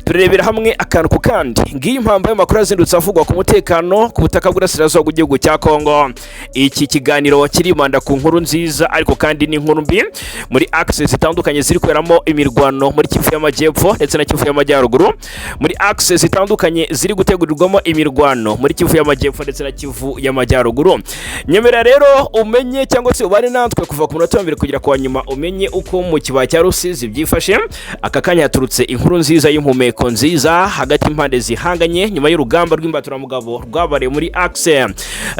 Turebera hamwe akantu ku kandi. Ngiyi impamvu y'amakuru azindutse avugwa ku mutekano ku butaka bw'Uburasirazuba bw'igihugu cya Kongo. Iki kiganiro kiribanda ku nkuru nziza ariko kandi n'inkuru mbi muri axe zitandukanye ziri kuberamo imirwano muri Kivu y'Amajyepfo ndetse na Kivu y'Amajyaruguru, muri axe zitandukanye ziri gutegurirwamo imirwano muri Kivu y'Amajyepfo ndetse na Kivu y'Amajyaruguru. Nyemera rero umenye cyangwa se ubane natwe kuva ku munota wa mbere kugera ku wa nyuma, umenye uko mu kibaya cya Rusizi byifashe. Aka kanya haturutse inkuru nziza y'umpumeko nziza hagati y'impande zihanganye nyuma y'urugamba rw'imbaturamugabo rwabariye muri axe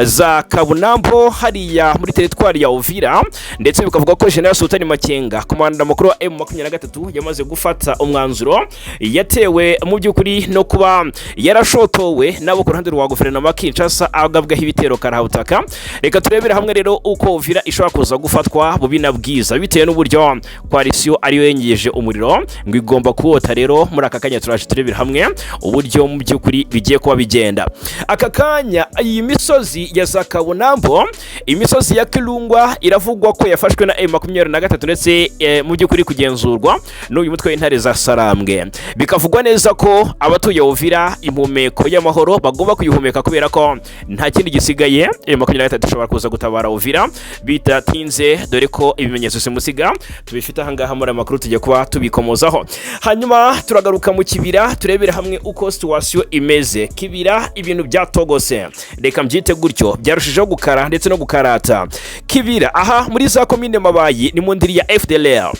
za Kabunambo hariya muri teritwari ya Uvira, ndetse bikavuga ko General Sultani Makenga, komanda mukuru wa M23, yamaze gufata umwanzuro yatewe mu by'ukuri no kuba yarashotowe nabo ku ruhande rwa guverinoma Kinshasa, agabwaho ibitero karahabutaka. Reka turebere hamwe rero uko Uvira ishobora kuza gufatwa bubi na bwiza bitewe n'uburyo coalition ariyo yengeje umuriro ngo igomba kuwota. Rero muri aka kanya turaje turebera hamwe uburyo mu by'ukuri bigiye kuba bigenda. Aka kanya iyi misozi ya za Kabunambo, imisozi ya Kirungwa, iravugwa ko yafashwe na M23 ndetse mu by'ukuri kugenzurwa n'uyu mutwe w'intare za Sarambwe. Bikavugwa neza ko abatuye Uvira impumeko y'amahoro bagomba kuyihumeka kubera ko nta kindi gisigaye. M23 ishobora kuza gutabara Uvira bitatinze, dore ko ibimenyetso simusiga tubifite ahangaha muri aya makuru, tujya kuba tubikomozaho. Hanyuma turagaruka mu Kibira, turebere hamwe uko situation imeze Kibira. Ibintu byatogose, reka mbyite gutyo, byarushijeho gukara ndetse no gukarata Kibira. Aha muri za komine Mabayi ni mu ndiri ya FDLR.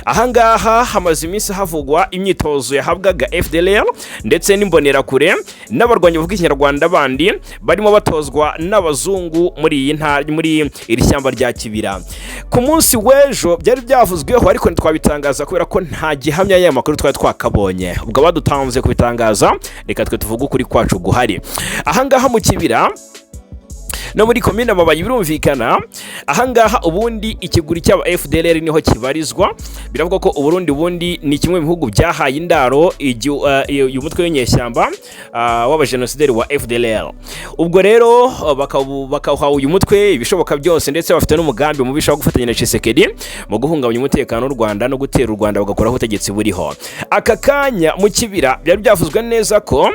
Ahangaha hamaze iminsi havugwa imyitozo yahabwaga FDLR ndetse n'imbonerakure n'abarwanyi bavuga ikinyarwanda bandi barimo batozwa n'abazungu muri iyi ntara, muri iri shyamba rya Kibira. Ku munsi w'ejo byari byavuzweho ariko ntitwabitangaza kubera ko nta gihamya y'aya makuru twari twakabonye. Ubwo badutanze kubitangaza, reka twe tuvuge ukuri kwacu guhari. Ahangaha mu Kibira no muri komine Mabayi, birumvikana ahangaha ubundi ikiguri cy'aba FDLR niho kibarizwa. Biravuga ko Uburundi ubundi ni kimwe mu bihugu byahaye indaro uyu mutwe w'inyeshyamba w'abajenosideri wa FDLR. Ubwo rero bakawuha uyu mutwe ibishoboka byose, ndetse bafite n'umugambi mubisha wo gufatanya na Tshisekedi mu guhungabanya umutekano w'u Rwanda no gutera u Rwanda bagakoraho ubutegetsi buriho aka kanya. Mu Kibira byari byavuzwe neza ko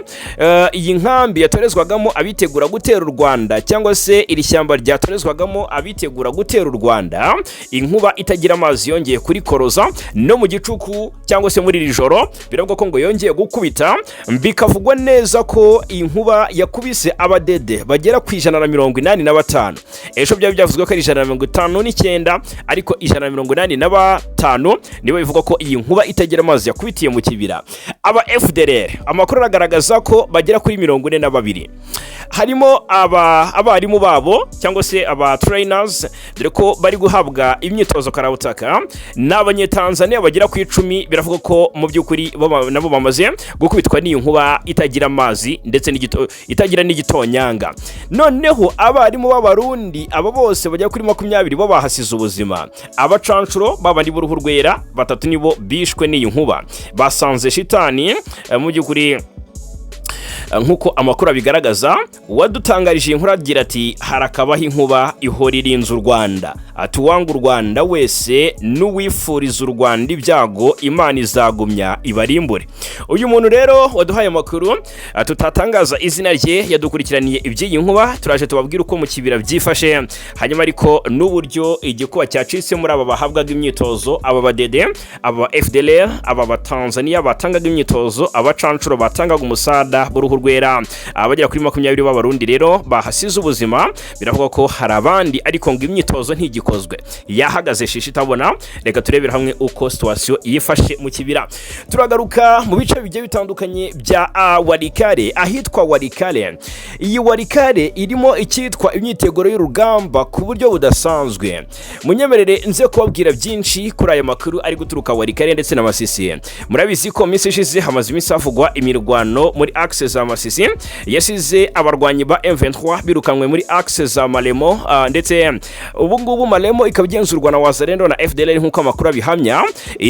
iyi nkambi yatorezwagamo abitegura gutera u Rwanda, cyangwa se iri shyamba ryatorezwagamo abitegura gutera u Rwanda, inkuba itagira amazi yongeye kurikoroza no mu gicuku cyangwa se muri iri joro. Biravuga ko ngo yongeye gukubita, bikavugwa neza ko iyi nkuba yakubise abadede bagera ku 185. Ejo byari byavuzwe ko ari 159, ariko 185 nibo bivugwa ko iyi nkuba itagira amazi yakubitiye mu Kibira. Aba FDLR amakuru aragaragaza ko bagera kuri 42, harimo aba abarimu babo cyangwa se aba trainers, dore ko bari guhabwa imyitozo karabutaka n'Abanyetanzania bagera ku 10. Biravuga ko mu by'ukuri nabo bamaze gukubitwa n'iyi nkuba itagira amazi ndetse itagira n'igitonyanga. Noneho abarimu b'Abarundi aba bose bagera kuri 20 bo bahasize ubuzima. Abacanshuro babandi b'uruhu rwera batatu nibo bishwe n'iyi nkuba, basanze shitani mu by'ukuri nk'uko amakuru abigaragaza. Uwadutangarije iyi nkuru agira ati: "Harakabaho inkuba ihora irinze u Rwanda." Ati: "Uwanga u Rwanda wese n'uwifuriza u Rwanda ibyago, Imana izagumya ibarimbure." Uyu muntu rero waduhaye amakuru tutatangaza izina rye yadukurikiraniye iby'iyi nkuba. Turaje tubabwire uko mu Kibira byifashe, hanyuma ariko n'uburyo igikuba cyacitse muri aba bahabwaga imyitozo, aba badede, aba FDLR, aba batanzania batangaga imyitozo, abacanshuro batangaga umusada b'uruhu rwera, abagera kuri 20 b'Abarundi rero bahasize ubuzima. Biravuga ko hari abandi, ariko ngo imyitozo ntigikozwe, yahagaze shishi itabona. Reka turebere hamwe uko situation yifashe mu Kibira. Turagaruka mu bice bigiye bitandukanye bya Walikale, ahitwa Walikale. Iyi Walikale irimo icyitwa imyiteguro y'urugamba ku buryo budasanzwe. Munyemerere nze kubabwira byinshi kuri aya makuru ari guturuka Walikale ndetse na Masisi. Murabizi ko minsi ishize hamaze iminsi havugwa imirwano muri axe za Masisi yasize abarwanyi ba M23 birukanwe muri axe za Malemo, ndetse ubu ngubu Malemo ikaba igenzurwa na Wazalendo na FDLR nk'uko amakuru abihamya.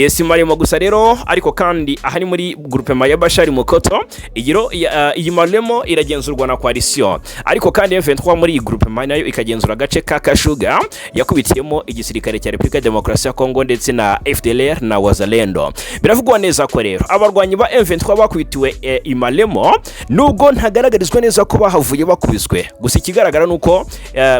Si Malemo gusa rero, ariko kandi aha ni muri groupement ya Bashari Mukoto. Iyi Malemo iragenzurwa na coalition, ariko kandi M23 muri iyi groupement nayo ikagenzura agace ka Kashuga yakubitiyemo igisirikare cya Repubulika ya Demokarasi ya Kongo ndetse na FDLR na Wazalendo. Biravugwa neza ko rero abarwanyi ba M23 bakubitiwe i Malemo, nubwo ntagaragarizwa neza ko bahavuye bakubiswe. Gusa ikigaragara ni uko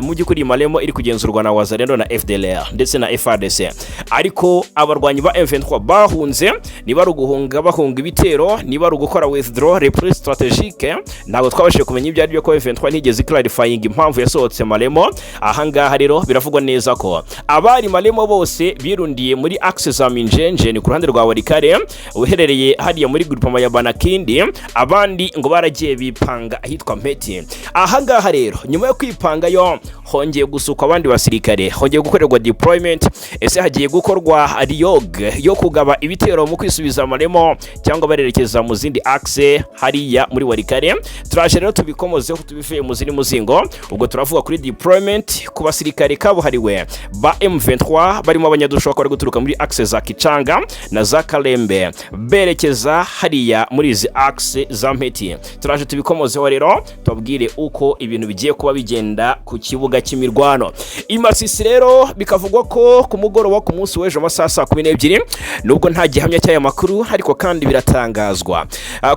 mu by'ukuri Malemo iri kugenzurwa na Wazalendo na FDLR ndetse na FARDC, ariko abarwanyi ba M23 bahunze. Niba ari uguhunga bahunga ibitero, niba ari ugukora withdraw, repli stratégique, ntabwo twabashije kumenya ibyo ari byo, ko M23 ntigeze clarifying impamvu yasohotse Malemo. Ahangaha rero biravugwa neza ko abari Malemo bose birundiye muri axe za Minjenje, ni ku ruhande rwa Walikale uherereye hariya muri groupement ya Banakindi. Abandi ngo baragiye bipanga ahitwa Mpeti. Ahangaha rero nyuma yo kwipangayo hongeye gusukwa abandi basirikare, hongeye gukorerwa deployment. Ese hagiye gukorwa reorg yo kugaba ibitero mu kwisubiza Malemo, cyangwa barerekeza mu zindi axe hariya muri Walikale? Turaje rero tubikomozeho, tubivuye mu zindi muzingo. Ubwo turavuga kuri deployment ku basirikare kabuhariwe ba M23 barimo abanyadushoka bari guturuka muri axe za Kicanga na za Kalembe berekeza hariya muri izi axe za Mpeti. Turaje tubikomozeho rero, tubabwire uko ibintu bigiye kuba bigenda ku kibuga cy'imirwano. I Masisi rero bikavugwa ko ku mugoroba ku munsi w'ejo amasaha 12:00, nubwo nta gihamya cy'aya makuru ariko kandi biratangazwa,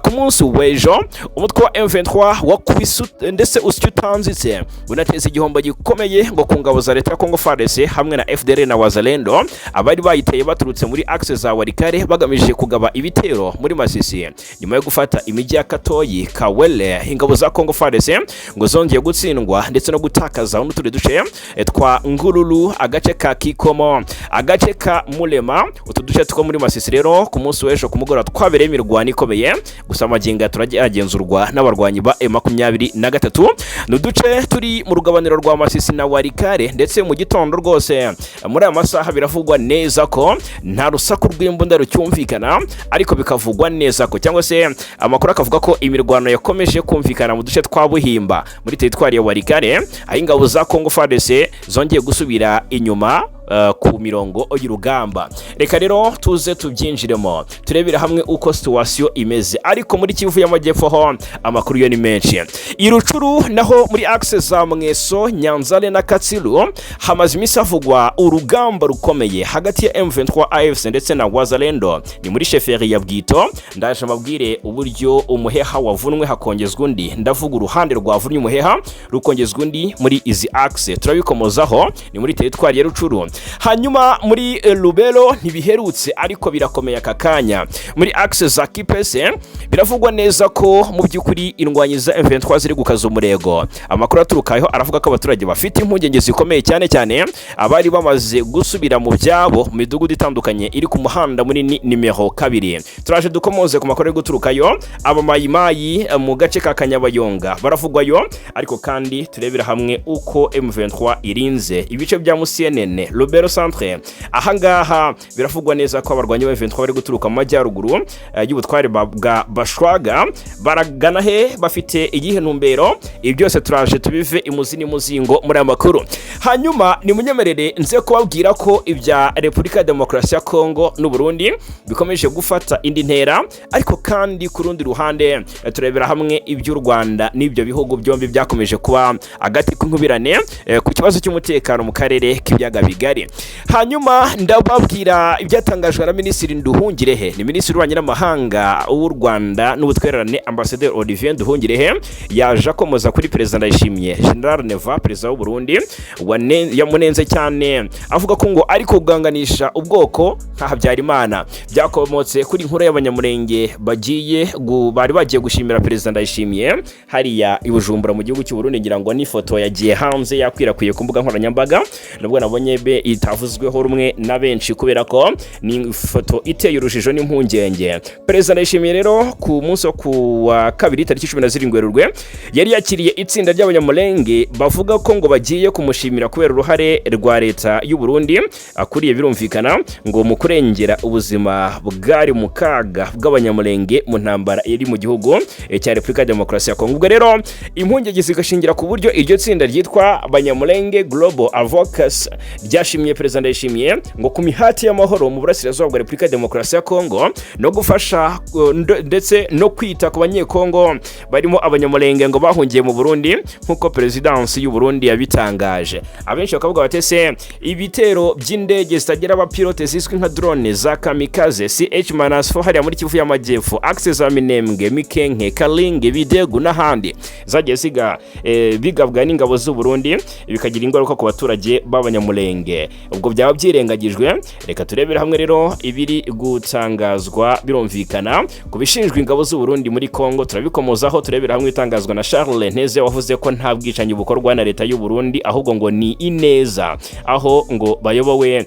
ku munsi w'ejo umutwe wa M23 wakubise ndetse usya utanzitse, unateza igihombo gikomeye ngo ku ngabo za leta ya Congo FARDC hamwe na FDLR na Wazalendo, abari bayiteye baturutse muri axe za Walikale bagamije kugaba ibitero muri Masisi. Nyuma yo gufata imijyi ya Katoyi, Kawele, ingabo za Congo FARDC ngo zongeye gutsindwa ndetse no gutakaza n'utundi duce twa Ngururu, agace ka Kikomo, agace ka Mulema. Utu duce two muri Masisi rero ku munsi w'ejo ku mugoroba twabereye imirwano ikomeye, gusa amagingo turagenzurwa n'abarwanyi ba M23. Ni uduce turi mu rugabaniro rwa Masisi na Walikale, ndetse mu gitondo rwose muri aya masaha biravugwa neza ko nta rusaku rw'imbunda rucyumvikana, ariko bikavugwa neza ko, cyangwa se amakuru akavuga ko imirwano yakomeje kumvikana mu duce twa Buhimba muri teritwari ya Walikale, aho ingabo za Congo FARDC zongeye gusubira inyuma ku mirongo y'urugamba. Reka rero tuze tubyinjiremo, turebere hamwe uko situation imeze. Ariko muri Kivu y'Amajyepfo ho amakuru yo ni menshi. I Rutshuru naho muri axe za Mweso, Nyanzale na Katsiru hamaze iminsi havugwa urugamba rukomeye hagati ya M23 AFC ndetse na Wazalendo, ni muri chefferie ya Bwito. Ndaje mbabwire uburyo umuheha wavunwe hakongezwa undi. Ndavuga uruhande rwavunnye umuheha rukongezwa undi muri izi axe, turabikomozaho, ni muri teritwari ya Rutshuru. Hanyuma muri Lubero ntibiherutse ariko birakomeye aka kanya. Muri axe za Kipese biravugwa neza ko mu by'ukuri indwanyi za M23 ziri gukaza umurego. Amakuru aturukayo aravuga ko abaturage bafite impungenge zikomeye, cyane cyane abari bamaze gusubira mu byabo mu midugudu itandukanye iri ku muhanda munini nimero 2. Turaje dukomoze ku makuru ari guturukayo. Abamayimayi mu gace ka Kanyabayonga baravugwayo, ariko kandi turebera hamwe uko M23 irinze ibice bya Musienene, Lubero Centre. Ahangaha biravugwa neza ko abarwanyi ba M23 bari guturuka mu majyaruguru y'ubutware bwa Bashwaga. Baragana he? Bafite iyihe ntumbero? Ibi byose turaje tubive imuzi n'imuzingo muri aya makuru. Hanyuma nimunyemerere nze kubabwira ko ibya Repubulika ya Demokarasi ya Kongo n'u Burundi bikomeje gufata indi ntera, ariko kandi ku rundi ruhande turebera hamwe iby'u Rwanda n'ibyo bihugu byombi byakomeje kuba agati k'inkubirane ku kibazo cy'umutekano mu karere k'ibiyaga bigari. Hanyuma ndababwira ibyatangajwe na Minisitiri Nduhungirehe, ni Minisitiri w'Ububanyi n'Amahanga w'u Rwanda n'Ubutwererane, Ambasaderi Olivier Nduhungirehe. Yaje akomoza kuri Perezida Ndayishimiye. General Neva, Perezida w'u Burundi, yamunenze cyane avuga ko ngo ari kuganganisha ubwoko nka Habyarimana. Byakomotse kuri inkuru y'Abanyamurenge bagiye bari bagiye gushimira Perezida Ndayishimiye hariya i Bujumbura mu gihugu cy'u Burundi. Ngira ngo n'ifoto yagiye hanze, yakwirakwiye ku mbuga nkoranyambaga, nubwo nabonye Itavuzweho rumwe na benshi kubera ko ni ifoto iteye urujijo n'impungenge. Perezida Ndayishimiye rero, ku munsi wo ku wa kabiri tariki 17 Werurwe, yari yakiriye itsinda ry'Abanyamulenge bavuga ko ngo bagiye kumushimira kubera uruhare rwa leta y'u Burundi akuriye, birumvikana ngo mu kurengera ubuzima bwari mu kaga bw'Abanyamulenge mu ntambara iri mu gihugu cya Repubulika ya Demokarasi ya Kongo. Ubwo rero impungenge zigashingira ku buryo iryo tsinda ryitwa Banyamulenge Global Advocacy ryashimiye Perezida Ndayishimiye ngo ku mihati y'amahoro mu burasirazuba bwa Repubulika ya Demokarasi ya Kongo no gufasha ndetse no kwita ku Banyekongo barimo Abanyamulenge ngo bahungiye mu Burundi, nk'uko perezidansi y'u Burundi yabitangaje. Abenshi bakavuga bati: "Ese ibitero by'indege zitagira abapilote zizwi nka drone za kamikaze CH-4 hariya muri Kivu y'Amajyepfo, axe za Minembwe, Mikenke, Kalinge, Bidegu n'ahandi zagiye ziga bigabwa n'ingabo z'u Burundi bikagira ingaruka ku baturage b'Abanyamulenge, ubwo byaba byirengagijwe?" Reka turebere hamwe rero ibiri gutangazwa, birumvikana ku bishinjwa ingabo z'u Burundi muri Kongo. Turabikomozaho, turebera hamwe itangazwa na Charles Nteze wavuze ko nta bwicanyi bukorwa na leta y'u Burundi, ahubwo ngo ni ineza, aho ngo bayobowe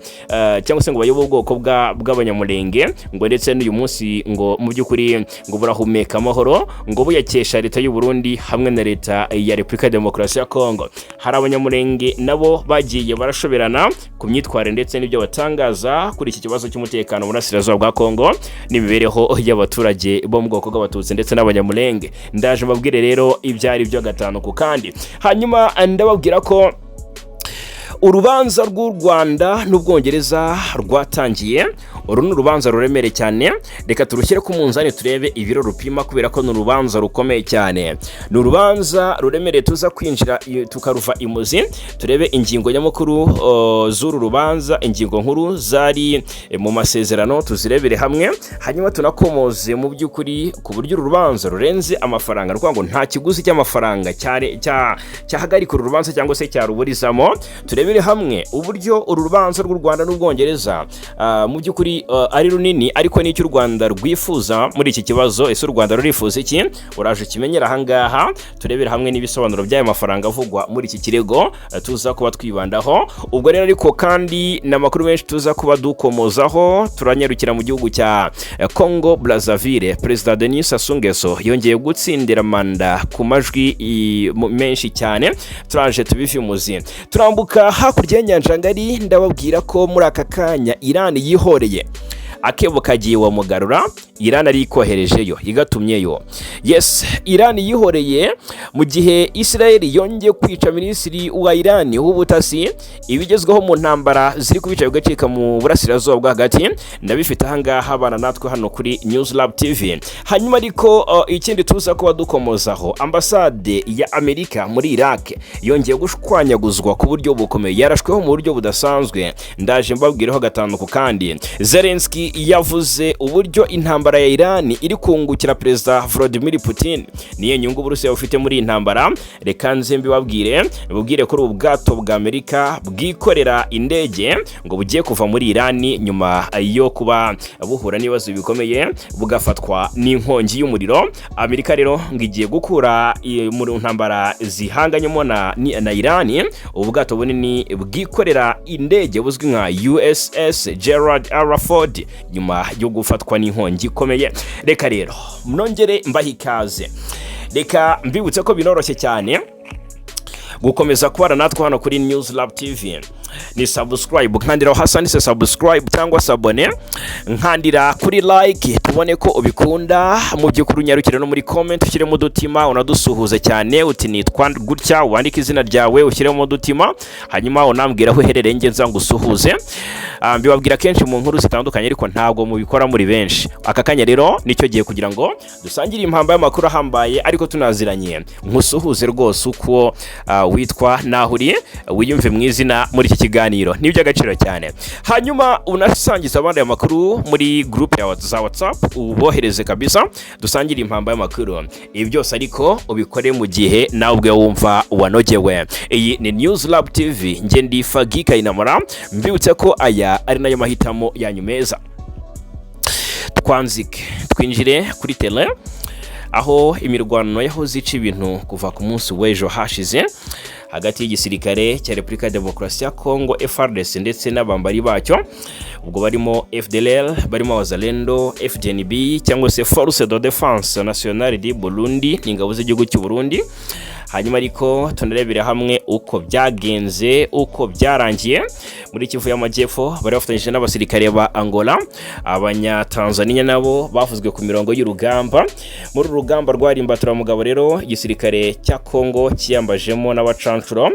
cyangwa se ngo bayobowe ubwoko bw'Abanyamulenge, ngo ndetse n'uyu munsi ngo mu by'ukuri ngo burahumeka amahoro, ngo buyakesha leta y'u Burundi hamwe na leta ya Repubulika ya Demokarasi ya Kongo. Hari Abanyamulenge nabo bagiye barashoberana ku myitwarire ndetse n'ibyo batangaza kuri iki kibazo cy'umutekano mu burasirazuba bwa Kongo n'imibereho y'abaturage bo mu bwoko bw'Abatutsi ndetse n'Abanyamulenge. Ndaje mbabwire rero ibyo ari byo gatanu ku kandi. Hanyuma ndababwira ko urubanza rw'u Rwanda n'Ubwongereza rwatangiye. Uru ni urubanza ruremereye cyane, reka turushyire ku munzani turebe ibiro rupima, kubera ko ni urubanza rukomeye cyane, ni urubanza ruremereye. Tuza kwinjira tukaruva imuzi, turebe ingingo nyamukuru z'uru rubanza, ingingo nkuru zari mu masezerano tuzirebere hamwe, hanyuma tunakomoze mu by'ukuri ku buryo uru rubanza rurenze amafaranga, ni ukuvuga ngo nta kiguzi cy'amafaranga cyahagarika uru rubanza cyangwa se cyaruburizamo. Turebere hamwe uburyo uru rubanza rw'u Rwanda n'Ubwongereza mu by'ukuri ari runini, ariko n'icyo u Rwanda rwifuza muri iki kibazo. Ese u Rwanda rurifuza iki? Uraje ukimenyera ahangaha. Turebere hamwe n'ibisobanuro by'aya mafaranga avugwa muri iki kirego tuza kuba twibandaho. Ubwo rero ariko kandi ni amakuru menshi tuza kuba dukomozaho. Turanyarukira mu gihugu cya Congo Brazzaville. Perezida Denis Sassou Nguesso yongeye gutsindira manda ku majwi menshi cyane, turaje tubivimuzi. Turambuka hakurya y'inyanja ngari, ndababwira ko muri aka kanya Iran yihoreye, akebo kagiye wa mugarura. Iran ari ikoherejeyo igatumyeyo. Yes, Iran yihoreye mu gihe Israel yongeye kwica minisitiri wa Iran w'ubutasi. Ibigezweho mu ntambara ziri kubica bigacika mu burasirazuba bwo hagati ndabifite ahangaha, bana natwe hano kuri News Lab TV. Hanyuma ariko ikindi tuza kuba dukomozaho, ambasade ya Amerika muri Iraq yongeye gushwanyaguzwa ku buryo bukomeye, yarashweho mu buryo budasanzwe, ndaje mbabwireho gatanu ku kandi. Zelensky yavuze uburyo intambara ya Iran iri kungukira Perezida Vladimir Putin. Niyo nyungu Uburusiya bufite muri iyi ntambara? Reka nze mbibabwire, mbabwire ko ubu bwato bwa Amerika bwikorera indege ngo bugiye kuva muri Iran nyuma yo kuba buhura n'ibibazo bikomeye bugafatwa n'inkongi y'umuriro. Amerika rero ngo igiye gukura mu ntambara zihanganyemo na Iran ubu bwato bunini bwikorera indege buzwi nka USS Gerald R. Ford nyuma yo gufatwa n'inkongi ikomeye. Reka rero nongere mbahe ikaze. Reka mbibutse ko binoroshye cyane gukomeza kubana natwe hano kuri News Lab TV. Ni subscribe, nkandira aho hasi handitse subscribe cyangwa s'abonner, nkandira kuri like tubone ko ubikunda. Mu by'ukuri unyarukire no muri comment ushyiremo udutima, unadusuhuze cyane uti "Nitwa gutya", wandike izina ryawe ushyiremo udutima, hanyuma unambwira aho uherereye nge nza ngusuhuze. Mbibabwira kenshi mu nkuru zitandukanye, ariko ntabwo mubikora muri benshi. Aka kanya rero nicyo gihe kugira ngo dusangire impamba y'amakuru ahambaye ariko tunaziranye, nkusuhuze rwose uko witwa naho uri, wiyumve mu izina muri iki kiganiro, ni iby'agaciro cyane. Hanyuma unasangiza abandi aya makuru muri group ya za WhatsApp, ubohereze kabisa, dusangire impamba y'amakuru. Ibi byose ariko ubikore mu gihe nawe ubwe wumva wanogewe. Iyi ni News Lab TV, nge ndi Fagi Kayinamura, mbibutse ko aya ari nayo mahitamo yanyu meza. Twanzike twinjire kuri tele. Aho imirwano yahoze ica ibintu kuva ku munsi w'ejo hashize hagati y'igisirikare cya Repubulika ya Demokarasi ya Kongo, FARDC, ndetse n'abambari bacyo, ubwo barimo FDLR, barimo Wazalendo, FDNB cyangwa se Force de Défense Nationale du Burundi, ni ingabo z'igihugu cy'u Burundi. Hanyuma ariko tunarebera hamwe uko byagenze, uko byarangiye muri Kivu y'Amajyepfo. Bari bafatanyije n'abasirikare ba Angola, Abanyatanzania nabo bavuzwe ku mirongo y'urugamba. Muri uru rugamba rwari imbaturamugabo rero, igisirikare cya Kongo cyiyambajemo n'abacancuro,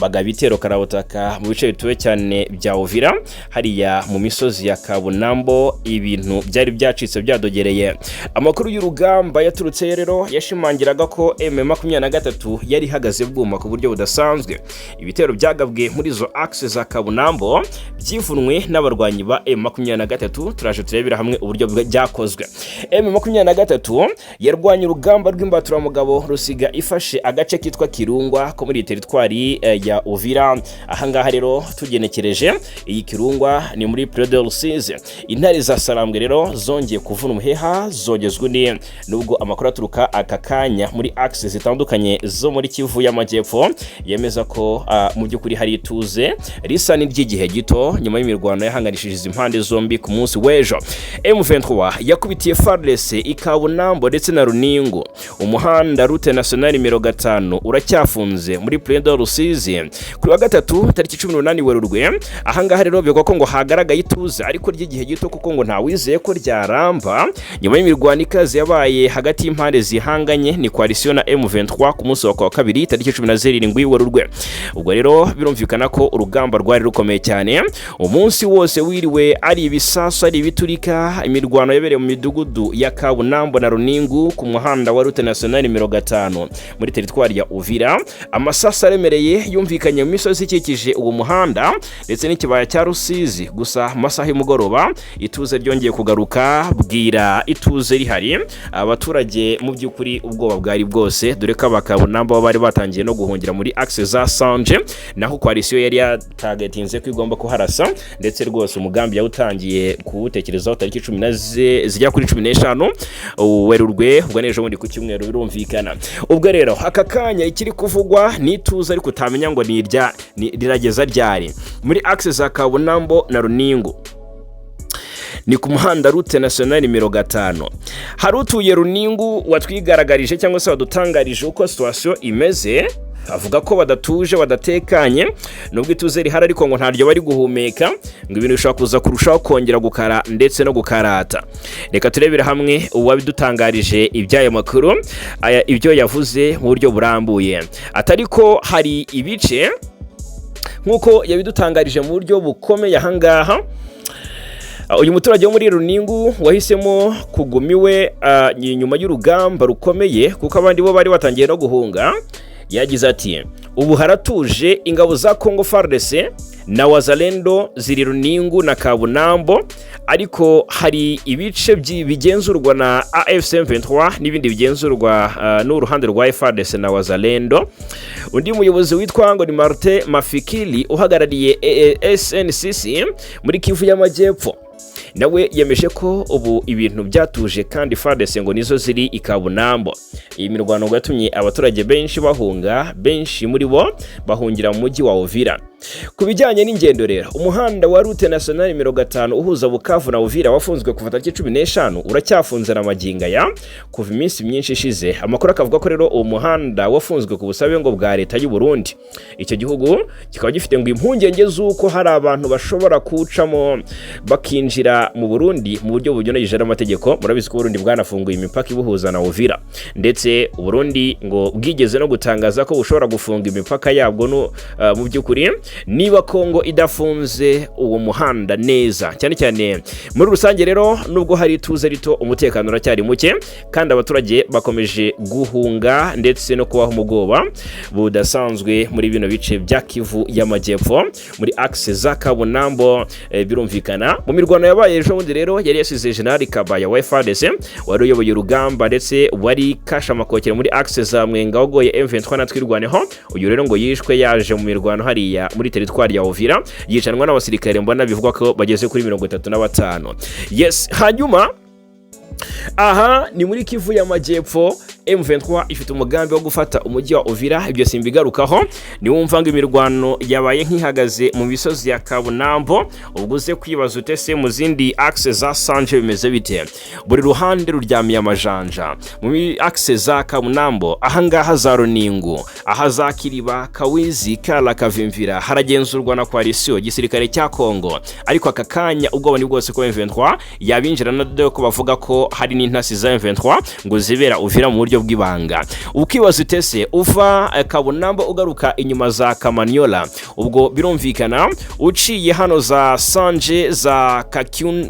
bagaba ibitero karabutaka mu bice bituwe cyane bya Uvira, hariya mu misozi ya Kabunambo. Ibintu byari byacitse byadogereye. Amakuru y'urugamba yaturutse rero yashimangiraga ko M23 yari ihagaze bwuma ku buryo budasanzwe. Ibitero byagabwe muri izo axe za Kabunambo byivunwe n'abarwanyi ba M23. Turaje turebera hamwe uburyo byakozwe. M23 yarwanye urugamba rw'imbaturamugabo, rusiga ifashe agace kitwa Kirungwa ko muri teritwari ya Uvira. Ahangaha rero tugenekereje, iyi Kirungwa ni muri Plaine de Rusizi. Intare za Sarambwe rero zongeye kuvuna umuheha, zogezwa undi, nubwo amakuru aturuka aka kanya muri axe zitandukanye zo muri Kivu y'Amajyepfo yemeza ko mu by'ukuri hari ituze risa n'iry'igihe gito nyuma y'imirwano yahanganishije izi mpande zombi ku munsi w'ejo. M23 yakubitiye FARDC i Kabunambo ndetse na Runingu. Umuhanda Route Nationale nimero 5 uracyafunze muri Plaine de Rusizi kuri wa gatatu tariki 18 Werurwe. Ahangaha rero bivugwa ko ngo hagaragaye ituze ariko ry'igihe gito, kuko ngo ntawizeye ko ryaramba, nyuma y'imirwano ikaze yabaye hagati y'impande zihanganye, ni coalition na M23, ku munsi wa kabiri tariki 17 Werurwe. Ubwo rero birumvikana ko urugamba rwari rukomeye cyane, umunsi wose wiriwe ari ibisasu, ari ibiturika. Imirwano yabereye mu midugudu ya Kabunambo na Runingu ku muhanda wa Route Nationale nimero 5 muri teritwari ya Uvira. Amasasu aremereye yumvikanye mu misozi ikikije uwo muhanda ndetse n'ikibaya cya Rusizi. Gusa mu masaha y'umugoroba ituze ryongeye kugaruka, bwira ituze rihari. Abaturage mu by'ukuri ubwoba bwari bwose, dore ko abakabunambo bo bari batangiye no guhungira muri axe za Sanje, naho coalition yari yatagatinze ko igomba kuharasa, ndetse rwose umugambi yawutangiye kuwutekerezaho tariki 10 na zijya kuri 15 Werurwe, ubwo n'ejo bundi ku cyumweru, birumvikana. Ubwo rero aka kanya ikiri kuvugwa ni ituze, ariko utamenya ngo ni irya rirageza ryari. Muri axe za Kabunambo na Runingu ni ku muhanda Route Nationale nimero 5. Hari utuye Runingu watwigaragarije cyangwa se wadutangarije uko situation imeze, avuga ko badatuje, badatekanye, nubwo ituze rihari ariko ngo ntaryo bari guhumeka, ngo ibintu bishobora kuza kurushaho kongera gukara ndetse no gukarata. Reka turebere hamwe uwabidutangarije iby'aya makuru, aya ibyo yavuze mu buryo burambuye. Atari ko hari ibice, nk'uko yabidutangarije mu buryo bukomeye ahangaha, uyu muturage wo muri Runingu wahisemo kuguma iwe nyuma y'urugamba rukomeye, kuko abandi bo bari batangiye no guhunga, yagize ati: "Ubu haratuje, ingabo za Congo FARDC na Wazalendo ziri Runingu na Kabunambo, ariko hari ibice bigenzurwa na AFC M23 n'ibindi bigenzurwa n'uruhande rwa FARDC na Wazalendo." Undi muyobozi witwa ngo ni Martin Mafikili uhagarariye SNCC muri Kivu y'Amajyepfo nawe yemeje ko ubu ibintu byatuje kandi FARDC ngo nizo ziri i Kabunambo. Iyi mirwano ngo yatumye abaturage benshi bahunga, benshi muri bo bahungira mu mujyi wa Uvira. Ku bijyanye n'ingendo rero, umuhanda wa Route Nationale nimero 5 uhuza Bukavu na Uvira wafunzwe kuva tariki 15, uracyafunze na magingo aya kuva iminsi myinshi ishize. Amakuru akavuga ko rero uwo muhanda wafunzwe ku busabe ngo bwa leta y'u Burundi. Icyo gihugu kikaba gifite ngo impungenge z'uko hari abantu bashobora kuwucamo bakinjira mu Burundi mu buryo bunyuranyije n'amategeko. Murabizi ko Burundi bwanafunguye imipaka ibuhuza na Uvira, ndetse Burundi ngo bwigeze no gutangaza ko bushobora gufunga imipaka yabwo no, mu by'ukuri niba Kongo idafunze uwo muhanda neza cyane cyane. Muri rusange rero, nubwo hari ituze rito, umutekano uracyari muke kandi abaturage bakomeje guhunga ndetse no kubaho mu bwoba budasanzwe muri bino bice bya Kivu y'Amajyepfo muri axe za Kabunambo. Birumvikana mu mirwano yabaye ejo bundi rero yari yasize General Kabaya wa FARDC wari uyoboye urugamba ndetse wari kasha amakokero muri axe za Mwenga wagoye M23 na Twirwaneho. Uyu rero ngo yishwe yaje mu mirwano hariya muri teritwari ya Uvira, yicanwa n'abasirikare mbona bivugwa ko bageze kuri 35. Yes, hanyuma Aha ni muri Kivu y'Amajyepfo. M23 ifite umugambi wo gufata umujyi wa Uvira, ibyo simbigarukaho. Niwumva ngo imirwano yabaye nk'ihagaze mu misozi ya Kabunambo, ubwo uze kwibaza utese mu zindi axe za Sanje bimeze bite? Buri ruhande ruryamiye amajanja muri axe za Kabunambo, ahangaha za Runingu, aha za Kiriba, Kawizi, Kala, Kavimvira haragenzurwa na coalition gisirikare cya Kongo, ariko aka kanya ubwoba ni bwose ko M23 yabinjira, na dore ko bavuga ko hari n'intasi za M23 ngo zibera Uvira mu buryo bw'ibanga. Ukibaza utese uva Kabunambo ugaruka inyuma za Kamanyola, ubwo birumvikana uciye hano za Sanje, za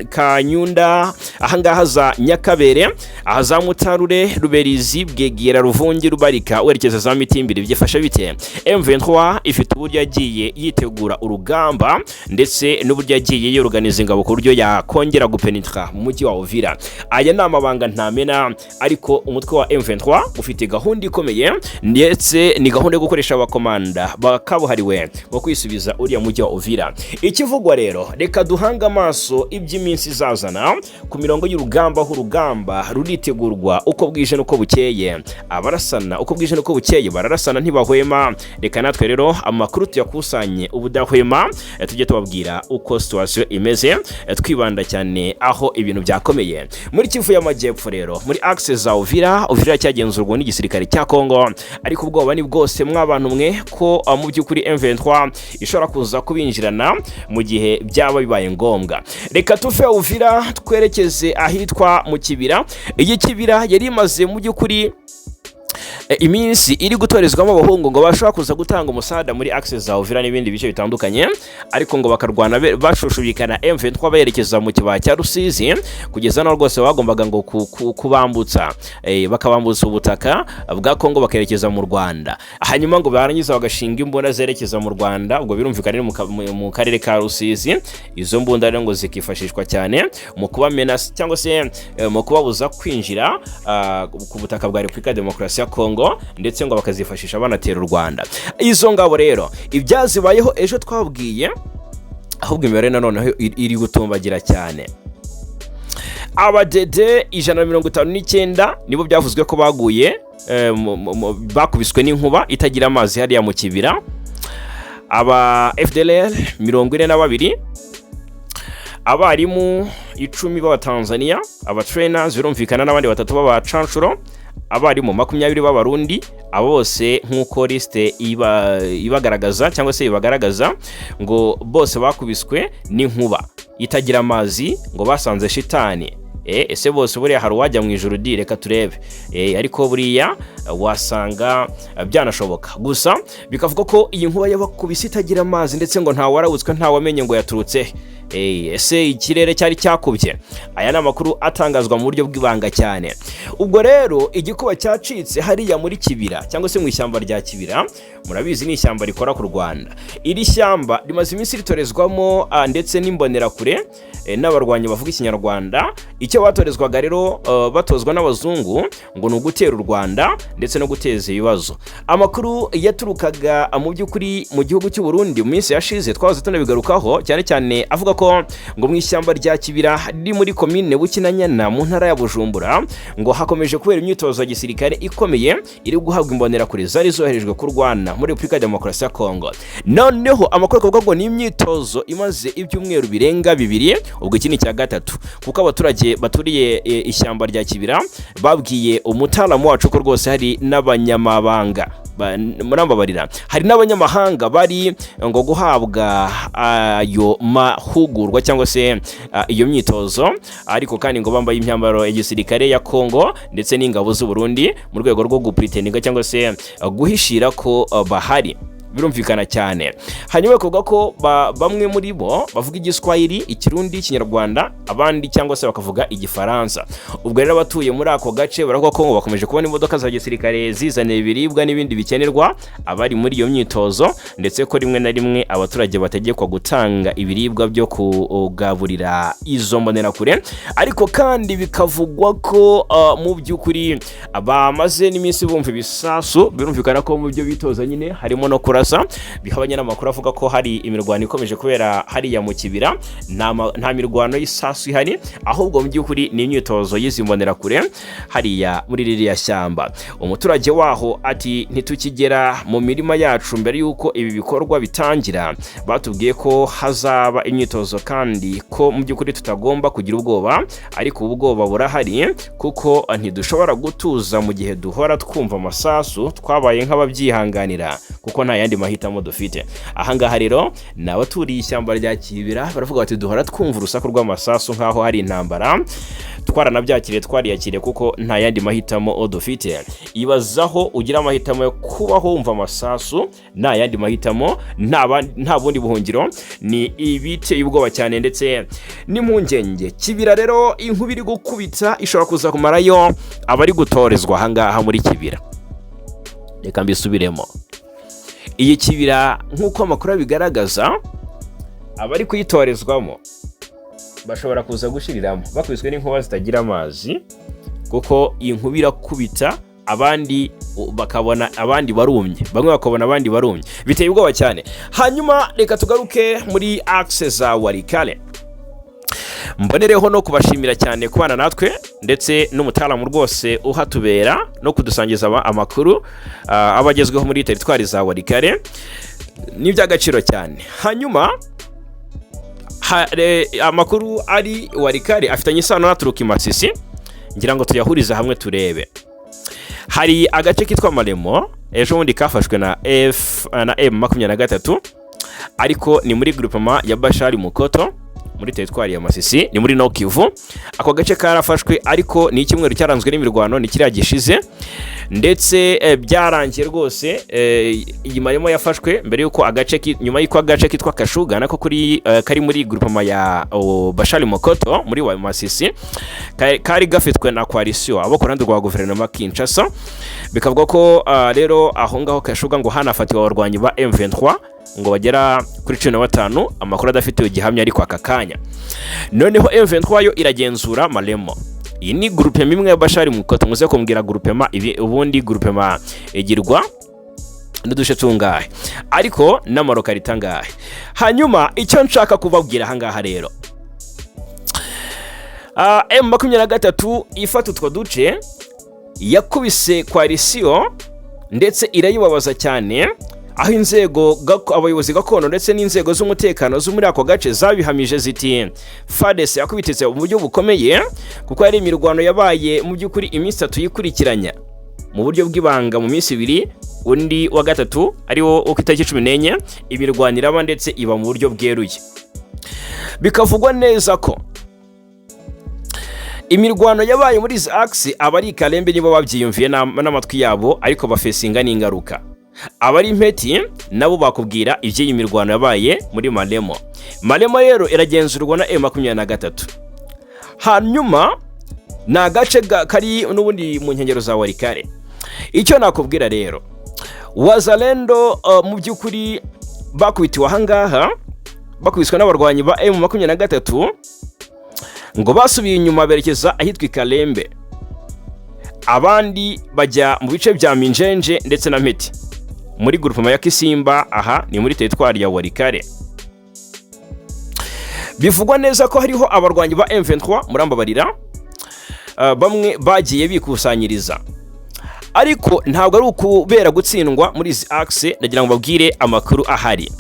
Kanyunda, ahangaha za Nyakabere, aha za Mutarure, Ruberizi, Bwegera, Ruvungi, Rubarika, werekeza za Mitimbiri, byifashe bite? M23 ifite uburyo yagiye yitegura urugamba ndetse n'uburyo yagiye yoruganiza ingabo ku buryo yakongera gupenetra mu mujyi wa Uvira. Aya ni amabanga ntamena, ariko umutwe wa M23 ufite gahunda ikomeye, ndetse ni gahunda yo gukoresha abakomanda bakabuhariwe mu kwisubiza uriya mujyi wa Uvira. Ikivugwa rero, reka duhange amaso iby'iminsi izazana ku mirongo y'urugamba, aho urugamba ruritegurwa uko bwije n'uko bukeye, abarasana uko bwije n'uko bukeye bararasana ntibahwema. Reka natwe rero amakuru tuyakusanye ubudahwema, tujye tubabwira uko situation imeze, twibanda cyane aho ibintu byakomeye muri Kivu y'Amajyepfo. Rero muri axe za Uvira, Uvira cyagenzurwa n'igisirikare cya Kongo, ariko ubwoba ni bwose mw'abantu mwe ko mu by'ukuri M23 ishobora kuza kubinjirana mu gihe byaba bibaye ngombwa. Reka tuve Uvira twerekeze ahitwa mu Kibira. Iyi Kibira yari imaze mu by'ukuri iminsi iri gutorezwamo abahungu ngo bashobora kuza gutanga umusada muri axe za Uvira n'ibindi bice bitandukanye, ariko ngo bakarwana bashushubikana M23 berekeza mu kibaya cya Rusizi, kugeza naho rwose bagombaga ngo kubambutsa, bakabambutsa ubutaka bwa Kongo bakerekeza mu Rwanda, hanyuma ngo barangiza bagashinga imbunda zerekeza mu Rwanda. Ubwo birumvikana ni mu karere ka Rusizi. Izo mbunda rero ngo zikifashishwa cyane mu kubamena cyangwa se mu kubabuza kwinjira ku butaka bwa Repubulika ya Demokarasi ya Kongo, ndetse ngo bakazifashisha banatera u Rwanda. Izo ngabo rero ibyazibayeho ejo twabwiye, ahubwo imibare nanone iri gutumbagira cyane. Abadede 159 nibo byavuzwe ko baguye, bakubiswe n'inkuba itagira amazi hariya mu Kibira, aba FDLR 42, abarimu 10 b'Abatanzania, abatrainers birumvikana, n'abandi batatu b'abacanshuro, abarimu 20 b'Abarundi. Abo bose nk'uko liste ibagaragaza cyangwa se ibagaragaza, ngo bose bakubiswe n'inkuba itagira amazi, ngo basanze shitani. Ese bose buriya hari uwajya mu ijuru di? Reka turebe. Ariko buriya wasanga byanashoboka. Gusa bikavuga ko iyi nkuba yabakubise itagira amazi, ndetse ngo ntawarabutswe, ntawamenye ngo yaturutse he. Ese ikirere cyari cyakubye? Aya ni amakuru atangazwa mu buryo bw'ibanga cyane. Ubwo rero igikuba cyacitse hariya muri Kibira cyangwa se mu ishyamba rya Kibira. Murabizi ni ishyamba rikora ku Rwanda. Iri shyamba rimaze iminsi ritorezwamo ndetse n'imbonerakure n'abarwanyi bavuga Ikinyarwanda. Icyo batorezwaga rero, batozwa n'abazungu, ngo ni ugutera u Rwanda ndetse no guteza ibibazo. Amakuru yaturukaga mu by'ukuri mu gihugu cy'u Burundi mu minsi yashize, twahoze tunabigarukaho cyane cyane, avuga ko ngo mu ishyamba rya Kibira riri muri komine Bukinanyana mu ntara ya Bujumbura, ngo hakomeje kubera imyitozo ya gisirikare ikomeye iri guhabwa imbonerakure zari zoherejwe kurwana muri Repubulika ya Demokarasi ya Kongo. Noneho amakuru akavuga ngo ni imyitozo imaze ibyumweru birenga 2, ubwo iki ni icya gatatu, kuko abaturage baturiye ishyamba rya Kibira babwiye umutaalamu wacu ko rwose hari n'abanyamabanga, murambabarira, hari n'abanyamahanga bari ngo guhabwa ayo mahugurwa cyangwa se iyo myitozo, ariko kandi ngo bambaye imyambaro ya gisirikare ya Kongo ndetse n'ingabo z'u Burundi mu rwego rwo gupretendinga cyangwa se guhishira ko bahari. Birumvikana cyane. Hanyuma bakavuga ko bamwe muri bo bavuga Igiswahili, Ikirundi, Ikinyarwanda, abandi cyangwa se bakavuga Igifaransa. Ubwo rero abatuye muri ako gace baravuga ko ngo bakomeje kubona imodoka za gisirikare zizana ibiribwa n'ibindi bikenerwa abari muri iyo myitozo, ndetse ko rimwe na rimwe abaturage bategekwa gutanga ibiribwa byo kugaburira izo mbonerakure. Ariko kandi bikavugwa ko mu by'ukuri bamaze n'iminsi bumva ibisasu. Birumvikana ko mu byo bitoza nyine harimo no kurasa. Kinshasa. Bihabanye n'amakuru avuga ko hari imirwano ikomeje kubera hariya mu Kibira. Nta mirwano y'isasu ihari, ahubwo mu by'ukuri ni imyitozo y'izi mbonerakure hariya muri ririya shyamba. Umuturage waho ati: "Ntitukigera mu mirima yacu. Mbere y'uko ibi bikorwa bitangira batubwiye ko hazaba imyitozo kandi ko mu by'ukuri tutagomba kugira ubwoba, ariko ubu bwoba burahari kuko ntidushobora gutuza mu gihe duhora twumva amasasu. Twabaye nk'ababyihanganira kuko nta yandi mahitamo dufite." Ahangaha rero ni abaturiye ishyamba rya Kibira, baravuga bati: "Duhora twumva urusaku rw'amasasu nk'aho hari intambara. Twaranabyakiriye, twariyakiriye kuko nta yandi mahitamo dufite." Ibazaho ugira amahitamo yo kubaho wumva amasasu, nta yandi mahitamo, nta bundi buhungiro. Ni ibiteye ubwoba cyane ndetse n'impungenge. Kibira rero, inkuba iri gukubita ishobora kuza kumarayo abari gutorezwa ahangaha muri Kibira. Reka mbisubiremo: iyi Kibira, nk'uko amakuru abigaragaza, abari kuyitorezwamo bashobora kuza gushiriramo bakubiswe n'inkuba zitagira amazi, kuko iyi nkuba irakubita, abandi bakabona abandi barumye, bamwe bakabona abandi barumye. Biteye ubwoba cyane. Hanyuma reka tugaruke muri axe za Walikale. Mbonereho no kubashimira cyane kubana natwe, ndetse n'umutaramu rwose uhatubera no kudusangiza amakuru aba agezweho muri teritwari za Walikale, ni iby'agaciro cyane. Hanyuma amakuru ari Walikale afitanye isano n'aturuka i Masisi, ngira ngo tuyahurize hamwe turebe. Hari agace kitwa Maremo, ejo bundi kafashwe na F na M23, ariko ni muri groupement ya Bashari Mukoto, muri teritwari ya Masisi, ni muri Nord Kivu. Ako gace karafashwe, ariko ni icyumweru cyaranzwe n'imirwano, ni kiriya gishize, ndetse byarangiye rwose. Iyi Maremo yafashwe mbere y'uko agace nyuma y'uko agace kitwa Kashuga nako kuri kari muri groupement ya Bashari Mokoto muri wa Masisi kari gafitwe na coalition abo ku ruhande rwa guverinoma Kinshasa. Bikavuga ko rero aho ngaho Kashuga ngo hanafatiwe abarwanyi ba M23 ngo bagera kuri 15, amakuru adafitiwe gihamya ariko aka kanya. Noneho M23 yo iragenzura Maremo. Iyi ni groupement imwe ya Bashari Mukoto. Muze kumbwira groupement ibi, ubundi groupement igirwa n'uduce tungahe, ariko n'amarokarita angahe? Hanyuma icyo nshaka kubabwira ahangaha rero, M23 ifata utwo duce yakubise coalition ndetse irayibabaza cyane, aho inzego abayobozi gakondo ndetse n'inzego z'umutekano zo muri ako gace zabihamije ziti: "FARDC yakubititse mu buryo bukomeye," kuko yari imirwano yabaye mu by'ukuri iminsi 3 yikurikiranya mu buryo bw'ibanga. Mu minsi 2, undi wa gatatu ari wo ku itariki 14, imirwano iraba ndetse iba mu buryo bweruye. Bikavugwa neza ko imirwano yabaye muri izi axe, abari i Kalembe nibo babyiyumviye n'amatwi yabo, ariko bafesinga n'ingaruka. Abari Mpeti nabo bakubwira iby'iyi mirwano yabaye muri Maremo. Maremo rero iragenzurwa na M23. Hanyuma ni agace kari n'ubundi mu nkengero za Walikale. Icyo nakubwira rero, Wazalendo mu by'ukuri bakubitiwe ahangaha, bakubiswe n'abarwanyi ba M23, ngo basubiye inyuma berekeza ahitwa i Kalembe, abandi bajya mu bice bya Minjenje ndetse na Mpeti muri groupement ya Kisimba. Aha ni muri teritwari ya Walikale. Bivugwa neza ko hariho abarwanyi ba M23, murambabarira, bamwe bagiye bikusanyiriza, ariko ntabwo ari ukubera gutsindwa muri izi axe. Ndagira ngo babwire amakuru ahari.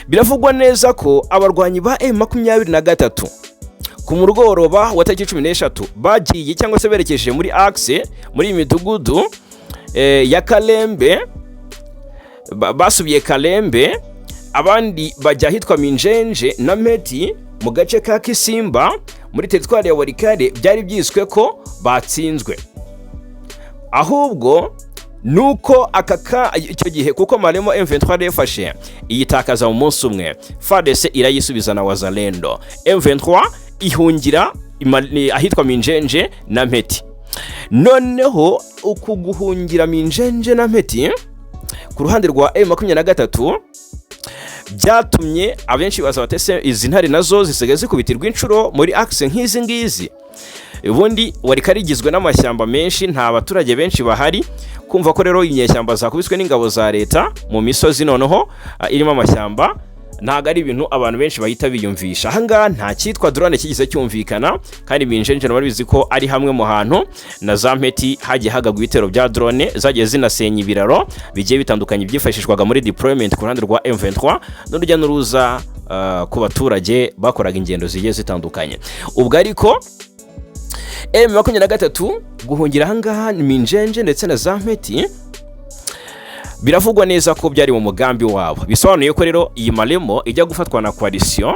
Biravugwa neza ko abarwanyi ba M23 ku mugoroba wa tariki 13 bagiye cyangwa se berekeje muri axe, muri iyi midugudu ya Kalembe. Basubiye Kalembe, abandi bajya ahitwa Minjenje na Mpeti mu gace ka Kisimba muri teritwari ya Walikale. Byari byiswe ko batsinzwe, ahubwo nuko aka ka icyo gihe, kuko Maremo M23 yafashe iyitakaza mu munsi umwe, FARDC irayisubiza na Wazalendo, M23 ihungira ahitwa Minjenje na Mpeti. Noneho uku guhungira Minjenje na Mpeti ku ruhande rwa M23 byatumye abenshi baza batese izi ntare nazo zisigaye zikubitirwa inshuro muri axe nk'izi ngizi. Ubundi Walikale igizwe n'amashyamba menshi, nta baturage benshi bahari. Kumva ko rero inyeshyamba zakubiswe n'ingabo za leta mu misozi noneho irimo amashyamba, ntabwo ari ibintu abantu benshi bahita biyumvisha. Ahangaha nta cyitwa drone kigeze cyumvikana, kandi Minjenje barabizi ko ari hamwe mu hantu na za Mpeti hagiye hagagwa ibitero bya drone zagiye zinasenya ibiraro bigiye bitandukanye byifashishwaga muri deployment ku ruhande rwa M23 n'urujya n'uruza ku baturage bakoraga ingendo zigiye zitandukanye. Ubwo ariko M23 guhungira ahangaha ni Minjenje ndetse na za Mpeti, biravugwa neza ko byari mu mugambi wabo. Bisobanuye ko rero iyi Malemo ijya gufatwa na coalition,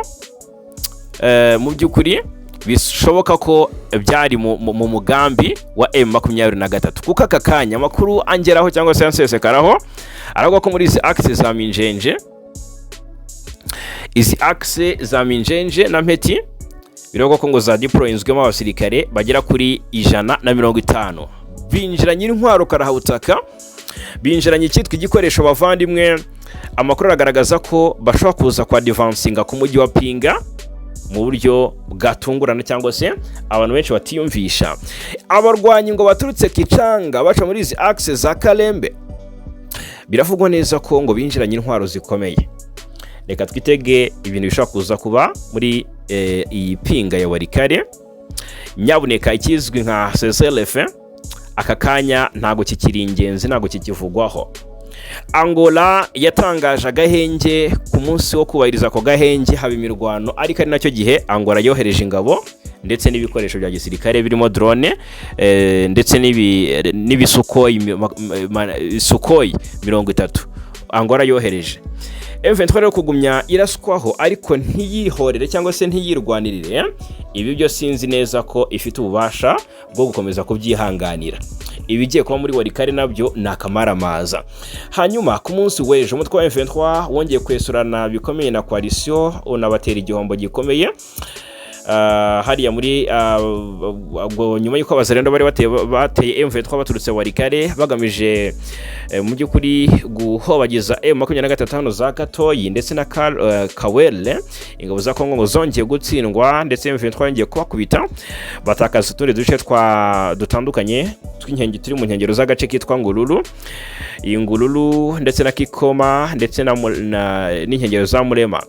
mu by'ukuri bishoboka ko byari mu mugambi wa M23, kuko aka kanya amakuru angeraho cyangwa se ansesekaraho aravuga ko muri izi axe za Minjenje, izi axe za Minjenje na Mpeti, biravugwa ko ngo za deployinzwemo abasirikare bagera kuri 150, binjiranye intwaro karahabutaka, binjiranye icyitwa igikoresho. Bavandimwe, amakuru aragaragaza ko bashobora kuza kwa advancinga ku mujyi wa Pinga mu buryo bwatungurana cyangwa se abantu benshi batiyumvisha. Abarwanyi ngo baturutse Kicanga baca muri izi axe za Kalembe, biravugwa neza ko ngo binjiranye intwaro zikomeye. Reka twitege ibintu bishobora kuza kuba muri iyi Pinga ya Walikale. Nyabuneka, ikizwi nka CCLF aka kanya ntabwo kikiri ingenzi, ntabwo kikivugwaho. Angola yatangaje agahenge. Ku munsi wo kubahiriza ako gahenge haba imirwano, ariko ari nacyo gihe Angola yohereje ingabo ndetse n'ibikoresho bya gisirikare birimo drone ndetse n'ibisukoyi Sukhoi 30 Angola yohereje. M23 rero kugumya iraswaho ariko ntiyihorere cyangwa se ntiyirwanirire, ibi byo sinzi neza ko ifite ububasha bwo gukomeza kubyihanganira. Ibigiye kuba muri Walikale nabyo ni akamaramaza. Hanyuma ku munsi w'ejo umutwe wa M23 wongeye kwesurana bikomeye na coalition, unabatera igihombo gikomeye. Hariya muri ubwo nyuma y'uko Abazalendo bari bateye M23 baturutse Walikale bagamije mu by'ukuri guhobagiza M23 hano za Katoyi ndetse na Kawele, ingabo za Kongo ngo zongeye gutsindwa, ndetse M23 yongeye kubakubita, batakaza utundi duce twa dutandukanye tw'inkenge turi mu nkengero z'agace kitwa Ngururu, iyi Ngururu ndetse na Kikoma ndetse n'inkengero za Murema.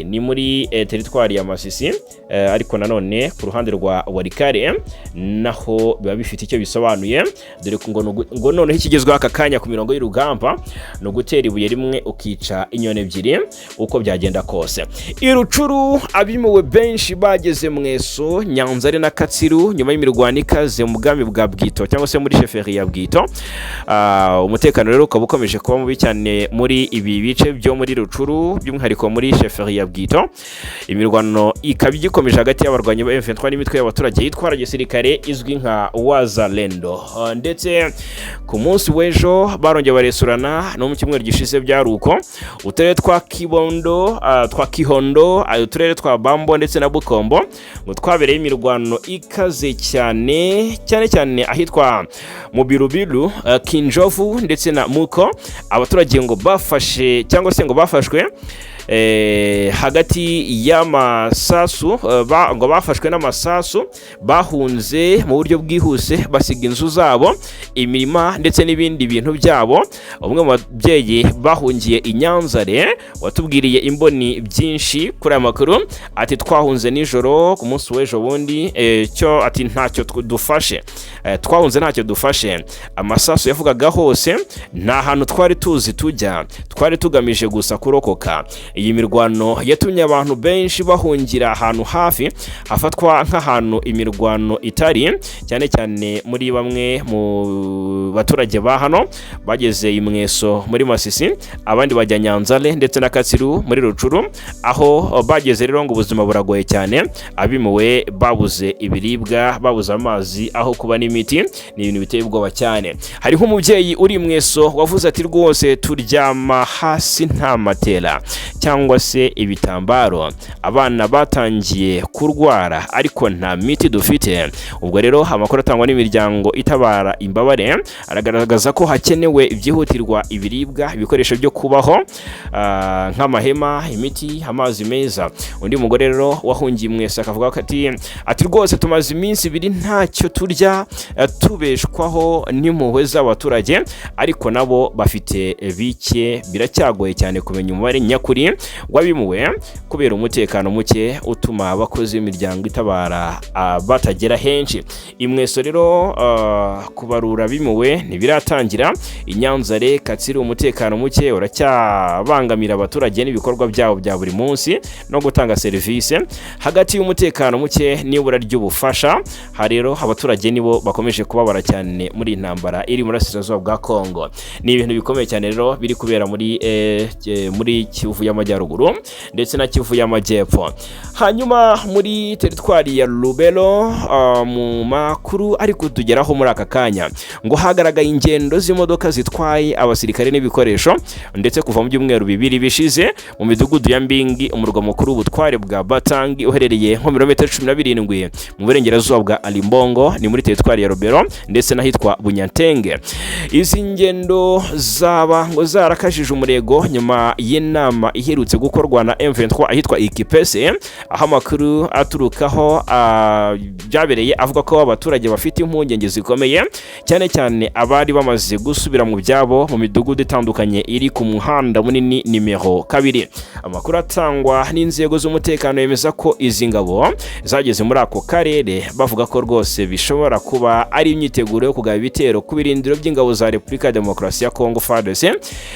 Ni muri teritwari ya Masisi, ariko nanone ku ruhande rwa Walikale naho biba bifite icyo bisobanuye, dore ko ngo noneho ikigezweho aka kanya ku mirongo y'urugamba ni ugutera ibuye rimwe ukica inyoni ebyiri uko byagenda kose. I Rutshuru abimuwe benshi bageze Mweso, Nyanzare na Katsiru nyuma y'imirwano ikaze mu bwami bwa Bwito cyangwa se muri chefferie ya Bwito. Umutekano rero ukaba ukomeje kuba mubi cyane muri ibi bice byo muri Rutshuru, by'umwihariko muri chefferie ya Bwito. Imirwano ikaba igikomeje hagati y'abarwanyi ba M23 n'imitwe y'abaturage yitwara gisirikare izwi nka Wazalendo. Ndetse ku munsi w'ejo barongeye baresurana, no mu cyumweru gishize byari uko. Uturere twa Kibondo, twa Kihondo, uturere twa Bambo ndetse na Bukombo ngo twabereye imirwano ikaze cyane, cyane cyane ahitwa Mubirubiru, Kinjovu ndetse na Muko. Abaturage ngo bafashe cyangwa se ngo bafashwe hagati y'amasasu, ngo bafashwe n'amasasu, bahunze mu buryo bwihuse, basiga inzu zabo, imirima ndetse n'ibindi bintu byabo. Umwe mu babyeyi bahungiye i Nyanzare watubwiriye imboni byinshi kuri aya makuru ati: "Twahunze nijoro ku munsi w'ejo bundi." Cyo ati: "Ntacyo dufashe. Twahunze ntacyo dufashe, amasasu yavugaga hose, nta hantu twari tuzi tujya, twari tugamije gusa kurokoka." Iyi mirwano yatumye abantu benshi bahungira ahantu hafi hafatwa nk'ahantu imirwano itari, cyane cyane muri bamwe mu baturage ba hano bageze i Mweso muri Masisi, abandi bajya Nyanzale ndetse na Katsiru muri Rutshuru. Aho bageze rero ngo ubuzima buragoye cyane, abimuwe babuze ibiribwa, babuze amazi, aho kuba n'imiti, ni ibintu biteye ubwoba cyane. Hari nk'umubyeyi uri Mweso wavuze ati: "Rwose turyama hasi, nta matera." cyangwa se ibitambaro. Abana batangiye kurwara, ariko nta miti dufite. Ubwo rero amakuru atangwa n'imiryango itabara imbabare aragaragaza ko hakenewe ibyihutirwa: ibiribwa, ibikoresho byo kubaho, nk'amahema, imiti, amazi meza. Undi mugore rero wahungiye Mweso akavuga ko ati rwose tumaze iminsi 2 ntacyo turya, tubeshwaho n'impuhwe z'abaturage, ariko nabo bafite bike. Biracyagoye cyane kumenya umubare nyakuri w'abimuwe kubera umutekano muke utuma abakozi b'imiryango itabara batagera henshi. I Mweso rero kubarura abimuwe ntibiratangira. I Nyanzare, Katsiri, umutekano muke uracyabangamira abaturage n'ibikorwa byabo bya buri munsi no gutanga serivisi. Hagati y'umutekano muke n'ibura ry'ubufasha, ha rero abaturage nibo bakomeje kubabara cyane muri iyi ntambara iri mu burasirazuba bwa Kongo. Ni ibintu bikomeye cyane rero biri kubera muri Kivu y'Amajyaruguru ndetse na Kivu y'Amajyepfo. Hanyuma muri teritwari ya Lubero, mu makuru ari kutugeraho muri aka kanya, ngo hagaragaye ingendo z'imodoka zitwaye abasirikare n'ibikoresho, ndetse kuva mu byumweru 2 bishize, mu midugudu ya Mbingi, umurwa mukuru w'ubutware bwa Batangi uherereye nko birometero 17 mu burengerazuba bwa Alimbongo, ni muri teritwari ya Lubero, ndetse n'ahitwa Bunyantenge. Izi ngendo zaba ngo zarakajije umurego nyuma y'inama iherutse gukorwa na M23 ahitwa Ikipese, aho amakuru aturukaho byabereye avuga ko abaturage bafite impungenge zikomeye, cyane cyane abari bamaze gusubira mu byabo mu midugudu itandukanye iri ku muhanda munini nimero 2. Amakuru atangwa n'inzego z'umutekano yemeza ko izi ngabo zageze muri ako karere, bavuga ko rwose bishobora kuba ari imyiteguro yo kugaba ibitero ku birindiro by'ingabo za Repubulika ya Demokarasi ya Kongo, FARDC,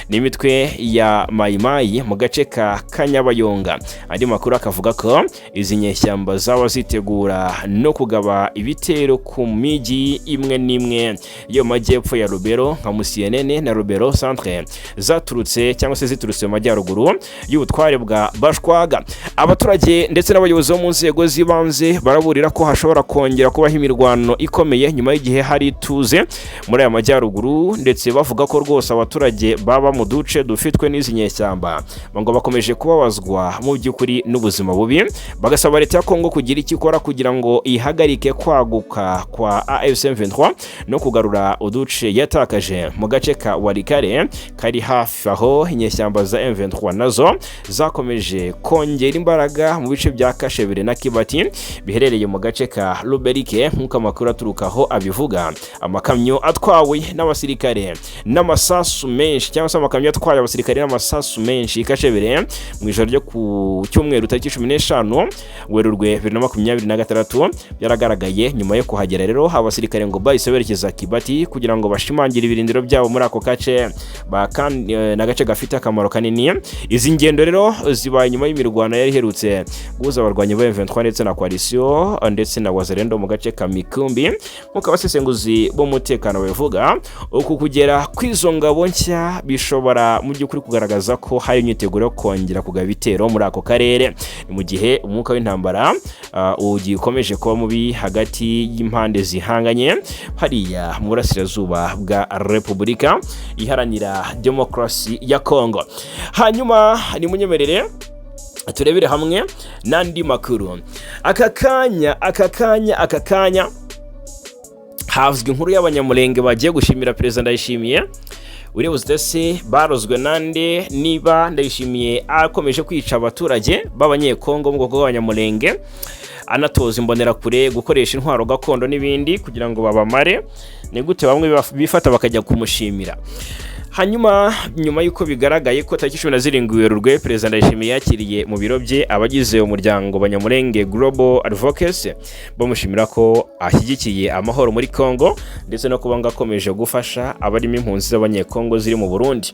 n'imitwe ya Mayimayi mu gace ka Kanyabayonga. Andi makuru akavuga ko izi nyeshyamba zaba zitegura no kugaba ibitero ku mijyi imwe n'imwe yo mu majyepfo ya Lubero nka Musienene na Lubero Centre, zaturutse cyangwa se ziturutse mu majyaruguru y'ubutware bwa Bashwaga. Abaturage ndetse n'abayobozi bo mu nzego z'ibanze baraburira ko hashobora kongera kubaho imirwano ikomeye nyuma y'igihe hari ituze muri aya majyaruguru, ndetse bavuga ko rwose abaturage baba mu duce dufitwe n'izi nyeshyamba ngo bakomeje kubabazwa mu by'ukuri n'ubuzima bubi, bagasaba leta ya Kongo kugira icyo ikora kugira ngo ihagarike kwaguka kwa AFC M23 no kugarura uduce yatakaje mu gace ka Walikale kari hafi aho. Inyeshyamba za M23 nazo zakomeje kongera imbaraga mu bice bya Kashebere na Kibati biherereye mu gace ka Luberike, nk'uko amakuru aturukaho abivuga. Amakamyo atwawe n'abasirikare n'amasasu menshi, cyangwa se amakamyo atwaye abasirikare n'amasasu menshi Kashebere mu ijoro ryo ku cyumweru tariki 15 Werurwe 2026 byaragaragaye. Nyuma yo kuhagera rero, abasirikare ngo bahise berekeza Kibati kugira ngo bashimangire ibirindiro byabo muri ako gace n'agace gafite akamaro kanini. Izi ngendo rero zibaye nyuma y'imirwano yari iherutse guhuza abarwanyi ba M23 ndetse na coalition ndetse na Wazalendo mu gace ka Mikumbi. Nk'uko abasesenguzi b'umutekano babivuga, uku kugera kw'izo ngabo nshya bishobora mu by'ukuri kugaragaza ko hari imyiteguro yo kongera kugaba ibitero muri ako karere. Ni mu gihe umwuka w'intambara ugikomeje kuba mubi hagati y'impande zihanganye hariya mu burasirazuba bwa Repubulika Iharanira Demokarasi ya Kongo. Hanyuma nimunyemerere turebere hamwe n'andi makuru. Aka kanya havuzwe inkuru y'Abanyamulenge bagiye gushimira Perezida Ndayishimiye. Uribuze se barozwe nande? Niba Ndayishimiye akomeje kwica abaturage b'Abanyekongo mu bwoko bw'Abanyamulenge, anatoza imbonerakure gukoresha intwaro gakondo n'ibindi kugira ngo babamare, ni gute bamwe bifata bakajya kumushimira? Hanyuma nyuma y'uko bigaragaye ko tariki 17 Werurwe Perezida Ndayishimiye yakiriye mu biro bye abagize umuryango Banyamulenge Global Advocacy, bamushimira ko ashyigikiye amahoro muri Congo ndetse no kuba ngo akomeje gufasha abarimo impunzi z'Abanyekongo ziri mu Burundi.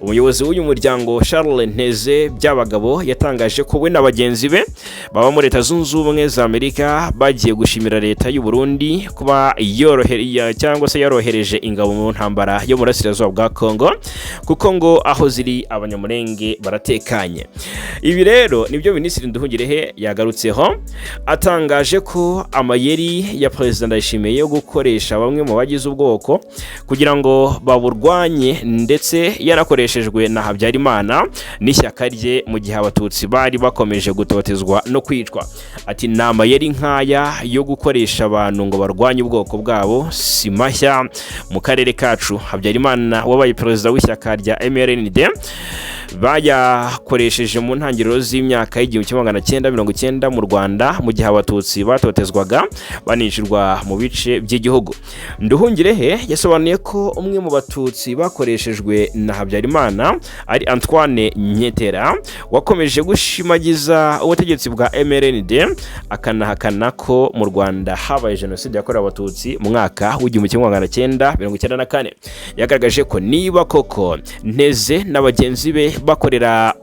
Umuyobozi w'uyu muryango, Charles Nteze Byabagabo, yatangaje ko we na bagenzi be baba muri Leta Zunze Ubumwe za Amerika bagiye gushimira leta y'u Burundi kuba yorohere cyangwa se yorohereje ingabo mu ntambara yo mu burasirazuba bwa Kongo, kuko ngo aho ziri Abanyamurenge baratekanye. Ibi rero nibyo Minisitiri Nduhungirehe yagarutseho, atangaje ko amayeri ya Perezida Ndayishimiye yo gukoresha bamwe mu bagize ubwoko kugira ngo baburwanye, ndetse yarakoreshejwe na Habyarimana n'ishyaka rye mu gihe Abatutsi bari bakomeje gutotezwa no kwicwa. Ati: "Ni amayeri nk'aya yo gukoresha abantu ngo barwanye ubwoko bwabo si mashya mu karere kacu. Habyarimana wabaye perezida w'ishyaka rya MRND bayakoresheje mu ntangiriro z'imyaka y'1990 mu Rwanda, mu gihe Abatutsi batotezwaga banicirwa mu bice by'igihugu." Nduhungirehe yasobanuye ko umwe mu Batutsi bakoreshejwe na Habyarimana ari Antoine Nketera, wakomeje gushimagiza ubutegetsi bwa MRND, akanahakana ko mu Rwanda habaye jenoside yakorewe Abatutsi mu mwaka w'1994. Yagaragaje ko niba koko Nteze na bagenzi be bakorera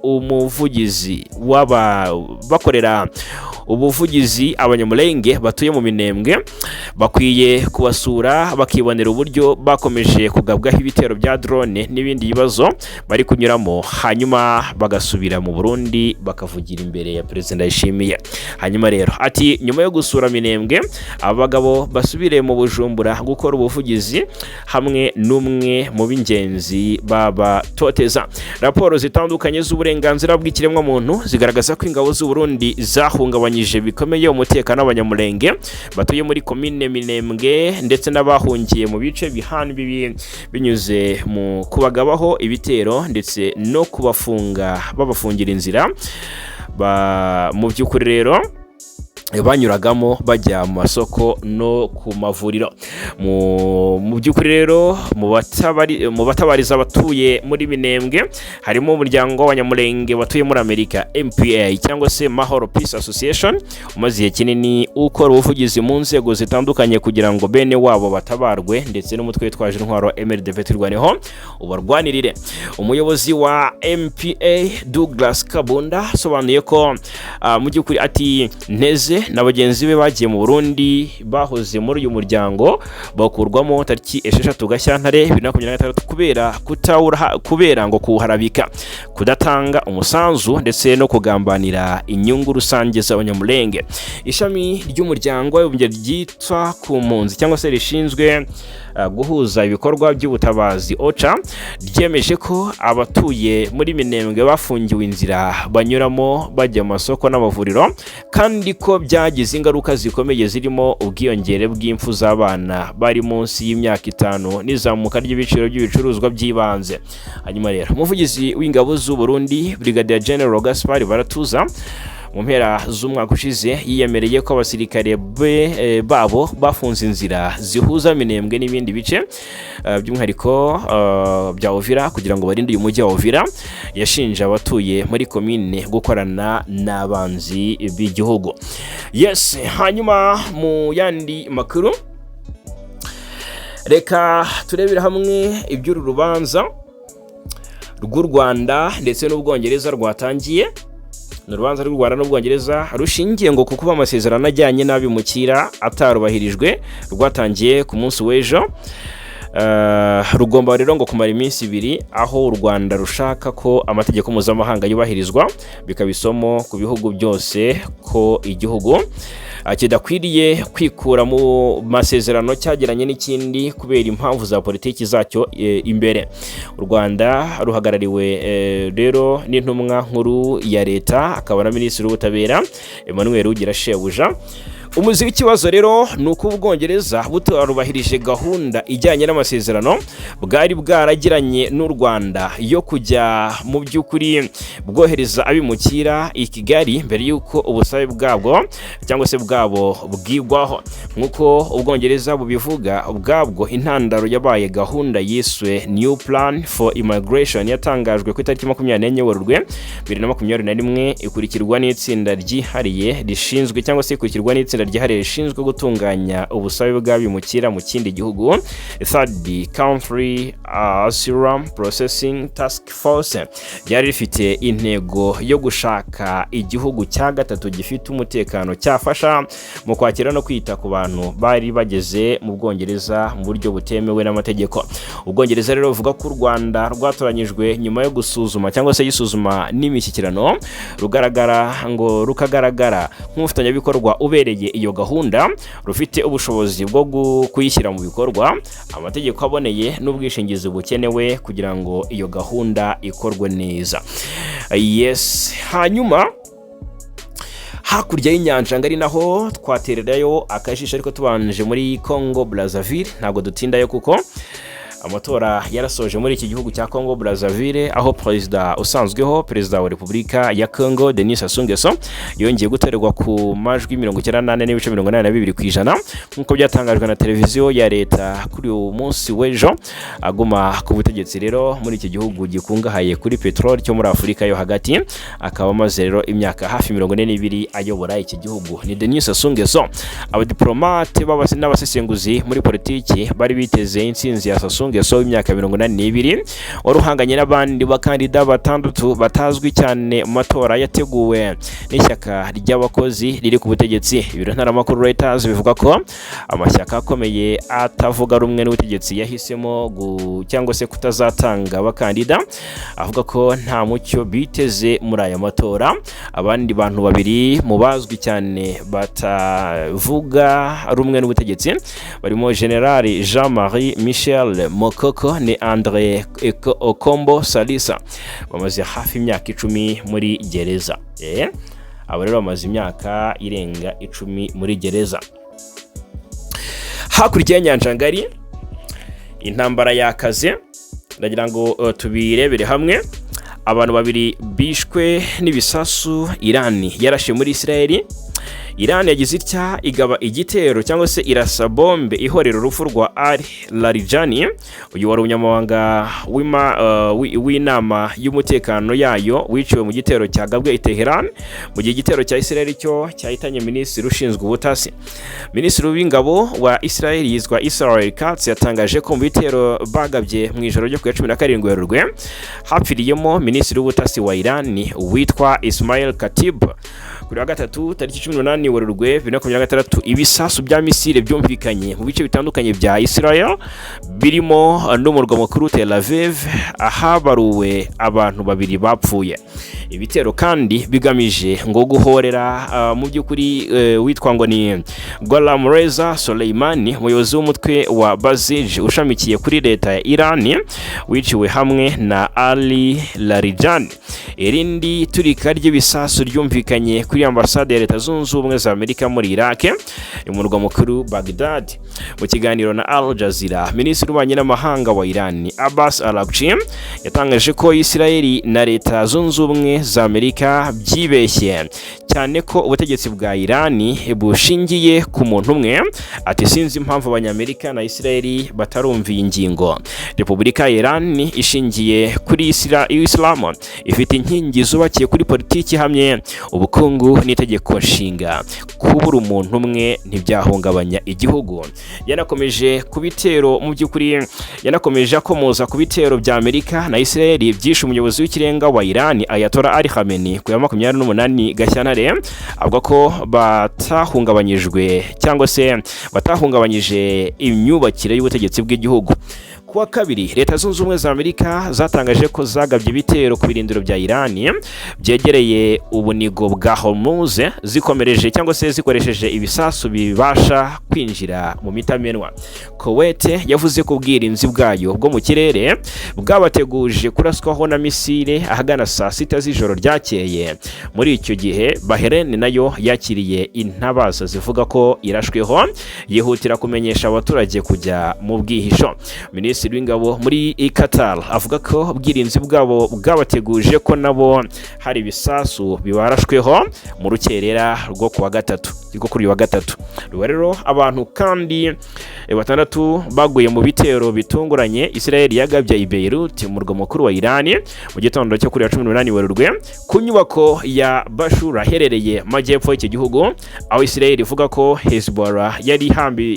ubuvugizi Abanyamulenge batuye mu Minembwe, bakwiye kubasura bakibonera uburyo bakomeje kugabwaho ibitero bya drone n'ibindi bibazo bari kunyuramo, hanyuma bagasubira mu Burundi bakavugira imbere ya Perezida Ndayishimiye. Hanyuma rero ati: "Nyuma yo gusura Minembwe, aba bagabo basubire mu Bujumbura gukora ubuvugizi hamwe n'umwe mu b'ingenzi babatoteza." Raporo zitandukanye z'uburenganzira bw'ikiremwamuntu zigaragaza ko ingabo z'u Burundi zahungabanyije bikomeye umutekano w'Abanyamulenge batuye muri komine Minembwe ndetse n'abahungiye mu bice bihana imbibi, binyuze mu kubagabaho ibitero ndetse no kubafunga, babafungira inzira mu by'ukuri rero banyuragamo bajya mu masoko no ku mavuriro. Mu by'ukuri rero, mu batabariza abatuye muri Minembwe harimo umuryango w'Abanyamulenge batuye muri Amerika, MPA cyangwa se Mahoro Peace Association, umaze igihe kinini ukora ubuvugizi mu nzego zitandukanye kugira ngo bene wabo batabarwe, ndetse n'umutwe witwaje intwaro wa MRDP Twirwaneho ubarwanirire. Umuyobozi wa MPA, Douglas Kabunda, asobanuye ko mu by'ukuri ati: "Nteze na bagenzi be bagiye mu Burundi bahoze muri uyu muryango, bakurwamo tariki 6 Gashyantare 2026 kubera ngo kuwuharabika, kudatanga umusanzu ndetse no kugambanira inyungu rusange z'Abanyamulenge." Ishami ry'Umuryango w'Abibumbye ryitwa ku mpunzi cyangwa se rishinzwe guhuza ibikorwa by'ubutabazi, OCHA, ryemeje ko abatuye muri Minembwe bafungiwe inzira banyuramo bajya mu masoko n'amavuriro, kandi ko byagize ingaruka zikomeye zirimo ubwiyongere bw'impfu z'abana bari munsi y'imyaka 5 n'izamuka ry'ibiciro by'ibicuruzwa by'ibanze. Hanyuma rero umuvugizi w'ingabo z'u Burundi, Brigadier General Gaspard Baratuza, mu mpera z'umwaka ushize yiyemereye ko abasirikare babo bafunze inzira zihuza Minembwe n'ibindi bice, by'umwihariko bya Uvira, kugira ngo barinde uyu mujyi wa Uvira. Yashinje abatuye muri komine gukorana n'abanzi b'igihugu. Yes, hanyuma mu yandi makuru, reka turebere hamwe iby'uru rubanza rw'u Rwanda ndetse n'Ubwongereza rwatangiye. Ni urubanza rw'u Rwanda n'Ubwongereza rushingiye ngo ku kuba amasezerano ajyanye n'abimukira atarubahirijwe. Rwatangiye ku munsi w'ejo. Rugomba rero ngo kumara iminsi 2, aho u Rwanda rushaka ko amategeko mpuzamahanga yubahirizwa, bikaba isomo ku bihugu byose ko igihugu kidakwiriye kwikura mu masezerano cyagiranye n'ikindi kubera impamvu za politiki zacyo imbere. U Rwanda ruhagarariwe rero n'intumwa nkuru ya leta, akaba na Minisitiri w'Ubutabera, Emmanuel Ugirashebuja. Umuzi w'ikibazo rero ni uko Ubwongereza butarubahirije gahunda ijyanye n'amasezerano bwari bwaragiranye n'u Rwanda yo kujya mu by'ukuri bwohereza abimukira i Kigali mbere y'uko ubusabe bwabwo cyangwa se bwabo bwigwaho. Nk'uko Ubwongereza bubivuga ubwabwo, intandaro yabaye gahunda yiswe New Plan for Immigration yatangajwe ku itariki 24 Werurwe 2021, ikurikirwa n'itsinda ryihariye rishinzwe cyangwa se ikurikirwa n'itsinda Itsinda ryihariye rishinzwe gutunganya ubusabe bw'abimukira mu kindi gihugu, Third Country Asylum Processing Task Force, ryari rifite intego yo gushaka igihugu cya gatatu gifite umutekano cyafasha mu kwakira no kwita ku bantu bari bageze mu Bwongereza mu buryo butemewe n'amategeko. Ubwongereza rero buvuga ko u Rwanda rwatoranyijwe nyuma yo gusuzuma cyangwa se y'isuzuma n'imishyikirano, rugaragara ngo rukagaragara nk'umufatanyabikorwa ubereye iyo gahunda, rufite ubushobozi bwo kuyishyira mu bikorwa, amategeko aboneye n'ubwishingizi bukenewe kugira ngo iyo gahunda ikorwe neza. Yes, hanyuma hakurya y'inyanja ngari naho twatererayo akajisho, ariko tubanje muri Congo Brazzaville. Ntabwo dutindayo kuko amatora yarasoje muri iki gihugu cya Congo Brazzaville, aho perezida usanzweho, perezida wa Repubulika ya Congo, Denis Sassou Nguesso, yongeye gutorerwa ku majwi 94.82% nk'uko byatangajwe na televiziyo ya leta kuri uyu munsi w'ejo. Aguma ku butegetsi rero muri iki gihugu gikungahaye kuri peteroli cyo muri Afurika yo hagati, akaba amaze rero imyaka hafi 42 ayobora iki gihugu, ni Denis Sassou Nguesso. Abadiplomate n'abasesenguzi muri politiki bari biteze intsinzi ya Sassou Nguesso w'imyaka 82, wari uhanganye n'abandi bakandida batandatu batazwi cyane mu matora yateguwe n'ishyaka ry'abakozi riri ku butegetsi. Ibiro ntaramakuru Reuters bivuga ko amashyaka akomeye atavuga rumwe n'ubutegetsi yahisemo cyangwa se kutazatanga abakandida, avuga ko nta mucyo biteze muri aya matora. Abandi bantu babiri mu bazwi cyane batavuga rumwe n'ubutegetsi barimo General Jean-Marie Michel Mokoko ni Andre Okombo Salisa, bamaze hafi imyaka 10 muri gereza. Aba rero bamaze imyaka irenga 10 muri gereza. Hakurya y'inyanja ngari intambara yakaze, ndagira ngo tubirebere hamwe. Abantu babiri bishwe n'ibisasu Irani yarashe muri Israel. Iran yagize itya igaba igitero cyangwa se irasa bombe ihorera urupfu rwa Ali Larijani. Uyu wari umunyamabanga w'inama y'umutekano yayo, wiciwe mu gitero cyagabwe i Tehran, mu gihe igitero cya Israel cyo cyahitanye minisitiri ushinzwe ubutasi. Minisitiri w'ingabo wa Israel yitwa Israel Katz yatangaje ko mu bitero bagabye mu ijoro ryo ku ya 17 Werurwe hapfiriyemo minisitiri w'ubutasi wa Iran witwa Ismail Khatib. Kuri wa gatatu tariki 18 Werurwe 2026, ibisasu bya misile byumvikanye mu bice bitandukanye bya Israel, birimo n'umurwa mukuru Tel Aviv, ahabaruwe abantu babiri bapfuye. Ibitero kandi bigamije ngo guhorera mu by'ukuri witwa ngo ni Gholam Reza Soleimani, umuyobozi w'umutwe wa Basij ushamikiye kuri leta ya Iran, wiciwe hamwe na Ali Larijani. Irindi turika ry'ibisasu ryumvikanye kuri ambasade ya Leta Zunze Ubumwe za Amerika muri Iraq, umurwa mukuru Baghdad. Mu kiganiro na Al Jazeera, minisitiri w'ububanyi n'amahanga wa Iran, Abbas Araghchi, yatangaje ko Israel na Leta Zunze Ubumwe za Amerika byibeshye cyane, ko ubutegetsi bwa Iran bushingiye ku muntu umwe. Ati: "Sinzi impamvu Abanyamerika na Israel batarumva iyi ngingo. Repubulika ya Iran ishingiye kuri Islam, ifite inkingi zubakiye kuri politiki ihamye, ubukungu n'itegeko nshinga. Kubura umuntu umwe ntibyahungabanya igihugu." Yanakomeje ku bitero, mu by'ukuri yanakomeje akomoza ku bitero bya Amerika na Israel byishe umuyobozi w'ikirenga wa Iran, Ayatollah Ali Khamenei, ku ya 28 Gashyantare, avuga ko batahungabanyijwe cyangwa se batahungabanyije imyubakire y'ubutegetsi bw'igihugu. Kuwa kabiri, Leta Zunze Ubumwe za Amerika zatangaje ko zagabye ibitero ku birindiro bya Irani byegereye ubunigo bwa Hormuz, zikomereje cyangwa se zikoresheje ibisasu bibasha kwinjira mu mitamenwa. Kuwait yavuze ko ubwirinzi bwayo bwo mu kirere bwabateguje kuraswaho na misile ahagana saa 6 z'ijoro ryakeye. Muri icyo gihe Bahrain nayo yakiriye intabaza zivuga ko irashweho, yihutira kumenyesha abaturage kujya mu bwihisho. Minisitiri w'ingabo muri Qatar avuga ko ubwirinzi bwabo bwabateguje ko nabo hari ibisasu bibarashweho mu rukerera rwo kuwa gatatu. rwo kuri uyu wa gatatu. Ruba rero abantu kandi batandatu baguye mu bitero bitunguranye Israel yagabye i Beirut, umurwa mukuru wa Iran, mu gitondo cyo kuri ya 18 Werurwe, ku nyubako ya Bashura iherereye majyepfo y'iki gihugu, aho Israel ivuga ko Hezbollah yari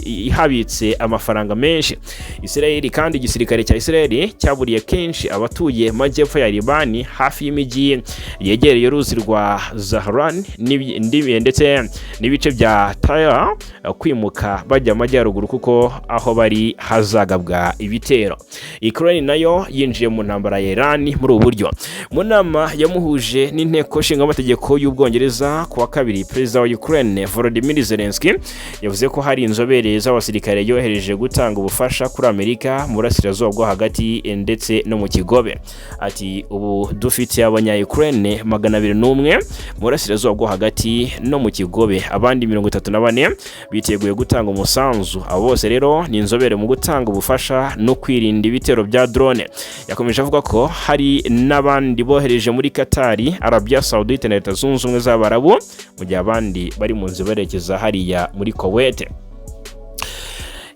ihabitse amafaranga menshi. Israel kandi, igisirikare cya Israel cyaburiye kenshi abatuye majyepfo ya Libani, hafi y'imijyi yegereye uruzi rwa Zahran ndetse n'ibice bya Tyre, kwimuka bajya amajyaruguru kuko aho bari hazagabwa ibitero. Ukraine nayo yinjiye mu ntambara ya Iran muri ubu buryo. Mu nama yamuhuje n'inteko nshingamategeko y'Ubwongereza ku wa kabiri, perezida wa Ukraine Volodymyr Zelensky yavuze ko hari inzobere z'abasirikare yohereje gutanga ubufasha kuri Amerika mu burasirazuba bwo hagati ndetse no mu Kigobe. Ati: "Ubu dufite abanya Ukraine 201 mu burasirazuba bwo hagati no mu Kigobe, abandi 34 biteguye gutanga umusanzu. Abo bose rero ni inzobere mu gutanga ubufasha no kwirinda ibitero bya drone." Yakomeje avuga ko hari n'abandi bohereje muri Qatar, Arabia Saudite na Leta Zunze Ubumwe z'Abarabu, mu gihe abandi bari mu nzira berekeza hariya muri Kuwait.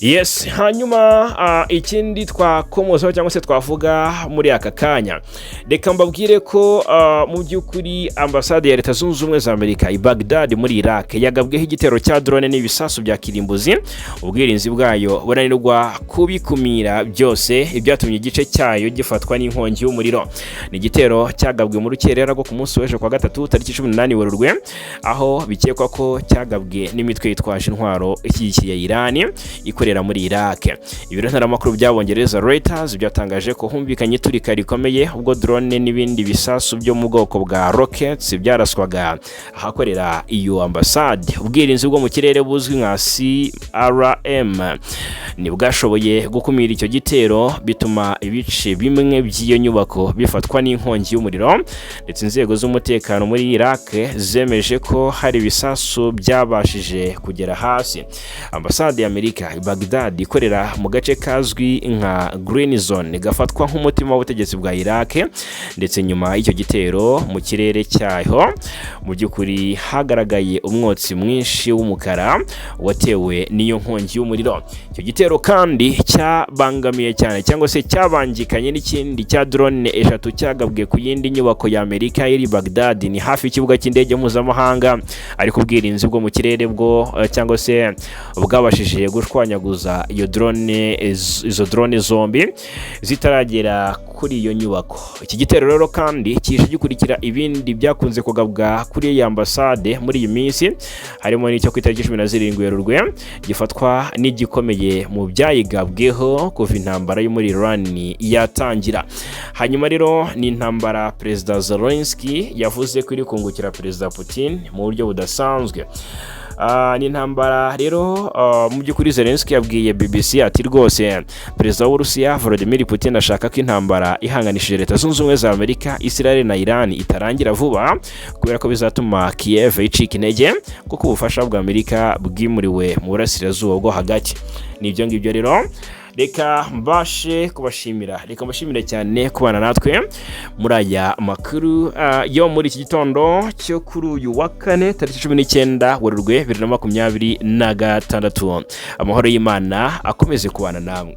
Yes, hanyuma ikindi twakomozaho cyangwa se twavuga muri aka kanya, reka mbabwire ko mu by'ukuri ambasade ya Leta Zunze Ubumwe za Amerika i Baghdad muri Iraq yagabweho igitero cya drone n'ibisasu bya kirimbuzi, ubwirinzi bwayo bunanirwa kubikumira byose, ibyatumye igice cyayo gifatwa n'inkongi y'umuriro. Ni igitero cyagabwe mu rukerera rwo ku munsi w'ejo kwa gatatu, tariki 18 Werurwe, aho bikekwa ko cyagabwe n'imitwe yitwaje intwaro ishyigikiye Iran ikorera muri Iraq. Ibiro ntaramakuru by'Abongereza Reuters byatangaje ko humvikanye iturika rikomeye ubwo drone n'ibindi bisasu byo mu bwoko bwa rockets byaraswaga ahakorera iyo ambasade. Ubwirinzi bwo mu kirere buzwi nka CRM ntibwashoboye gukumira icyo gitero, bituma ibice bimwe by'iyo nyubako bifatwa n'inkongi y'umuriro, ndetse inzego z'umutekano muri Iraq zemeje ko hari ibisasu byabashije kugera hasi. Ambasade y'Amerika i Baghdad ikorera mu gace kazwi nka Green Zone, gafatwa nk'umutima w'ubutegetsi bwa Iraq, ndetse nyuma y'icyo gitero mu kirere cyaho mu by'ukuri hagaragaye umwotsi mwinshi w'umukara watewe n'iyo nkongi y'umuriro. Icyo gitero kandi cyabangamiye cyane cyangwa se cyabangikanye n'ikindi cya drone eshatu cyagabwe ku yindi nyubako ya Amerika iri Baghdad, ni hafi y'ikibuga cy'indege mpuzamahanga, ariko ubwirinzi bwo mu kirere bwo cyangwa se bwabashije gushwanyaguza iyo drone, izo drone zombi zitaragera kuri iyo nyubako. Iki gitero rero kandi kije gikurikira ibindi byakunze kugabwa kuri iyi ambasade muri iyi minsi, harimo n'icyo ku itariki 17 Werurwe gifatwa n'igikomeye mu byayigabweho kuva intambara yo muri Iran yatangira. Hanyuma rero ni intambara Perezida Zelensky yavuze ko iri kungukira Perezida Putin mu buryo budasanzwe. Ni intambara rero mu by'ukuri Zelensky yabwiye BBC ati: "Rwose Perezida w'Uburusiya Vladimir Putin ashaka ko intambara ihanganishije Leta Zunze Ubumwe za Amerika, Israel na Iran itarangira vuba, kubera ko bizatuma Kiev icika intege, kuko ubufasha bwa Amerika bwimuriwe mu burasirazuba bwo hagati." Ni ibyo ngibyo rero. Reka mbashe kubashimira, reka mbashimire cyane kubana natwe muri aya makuru yo muri iki gitondo cyo kuri uyu wa kane, tariki 19 Werurwe 2026. Amahoro y'Imana akomeze kubana namwe.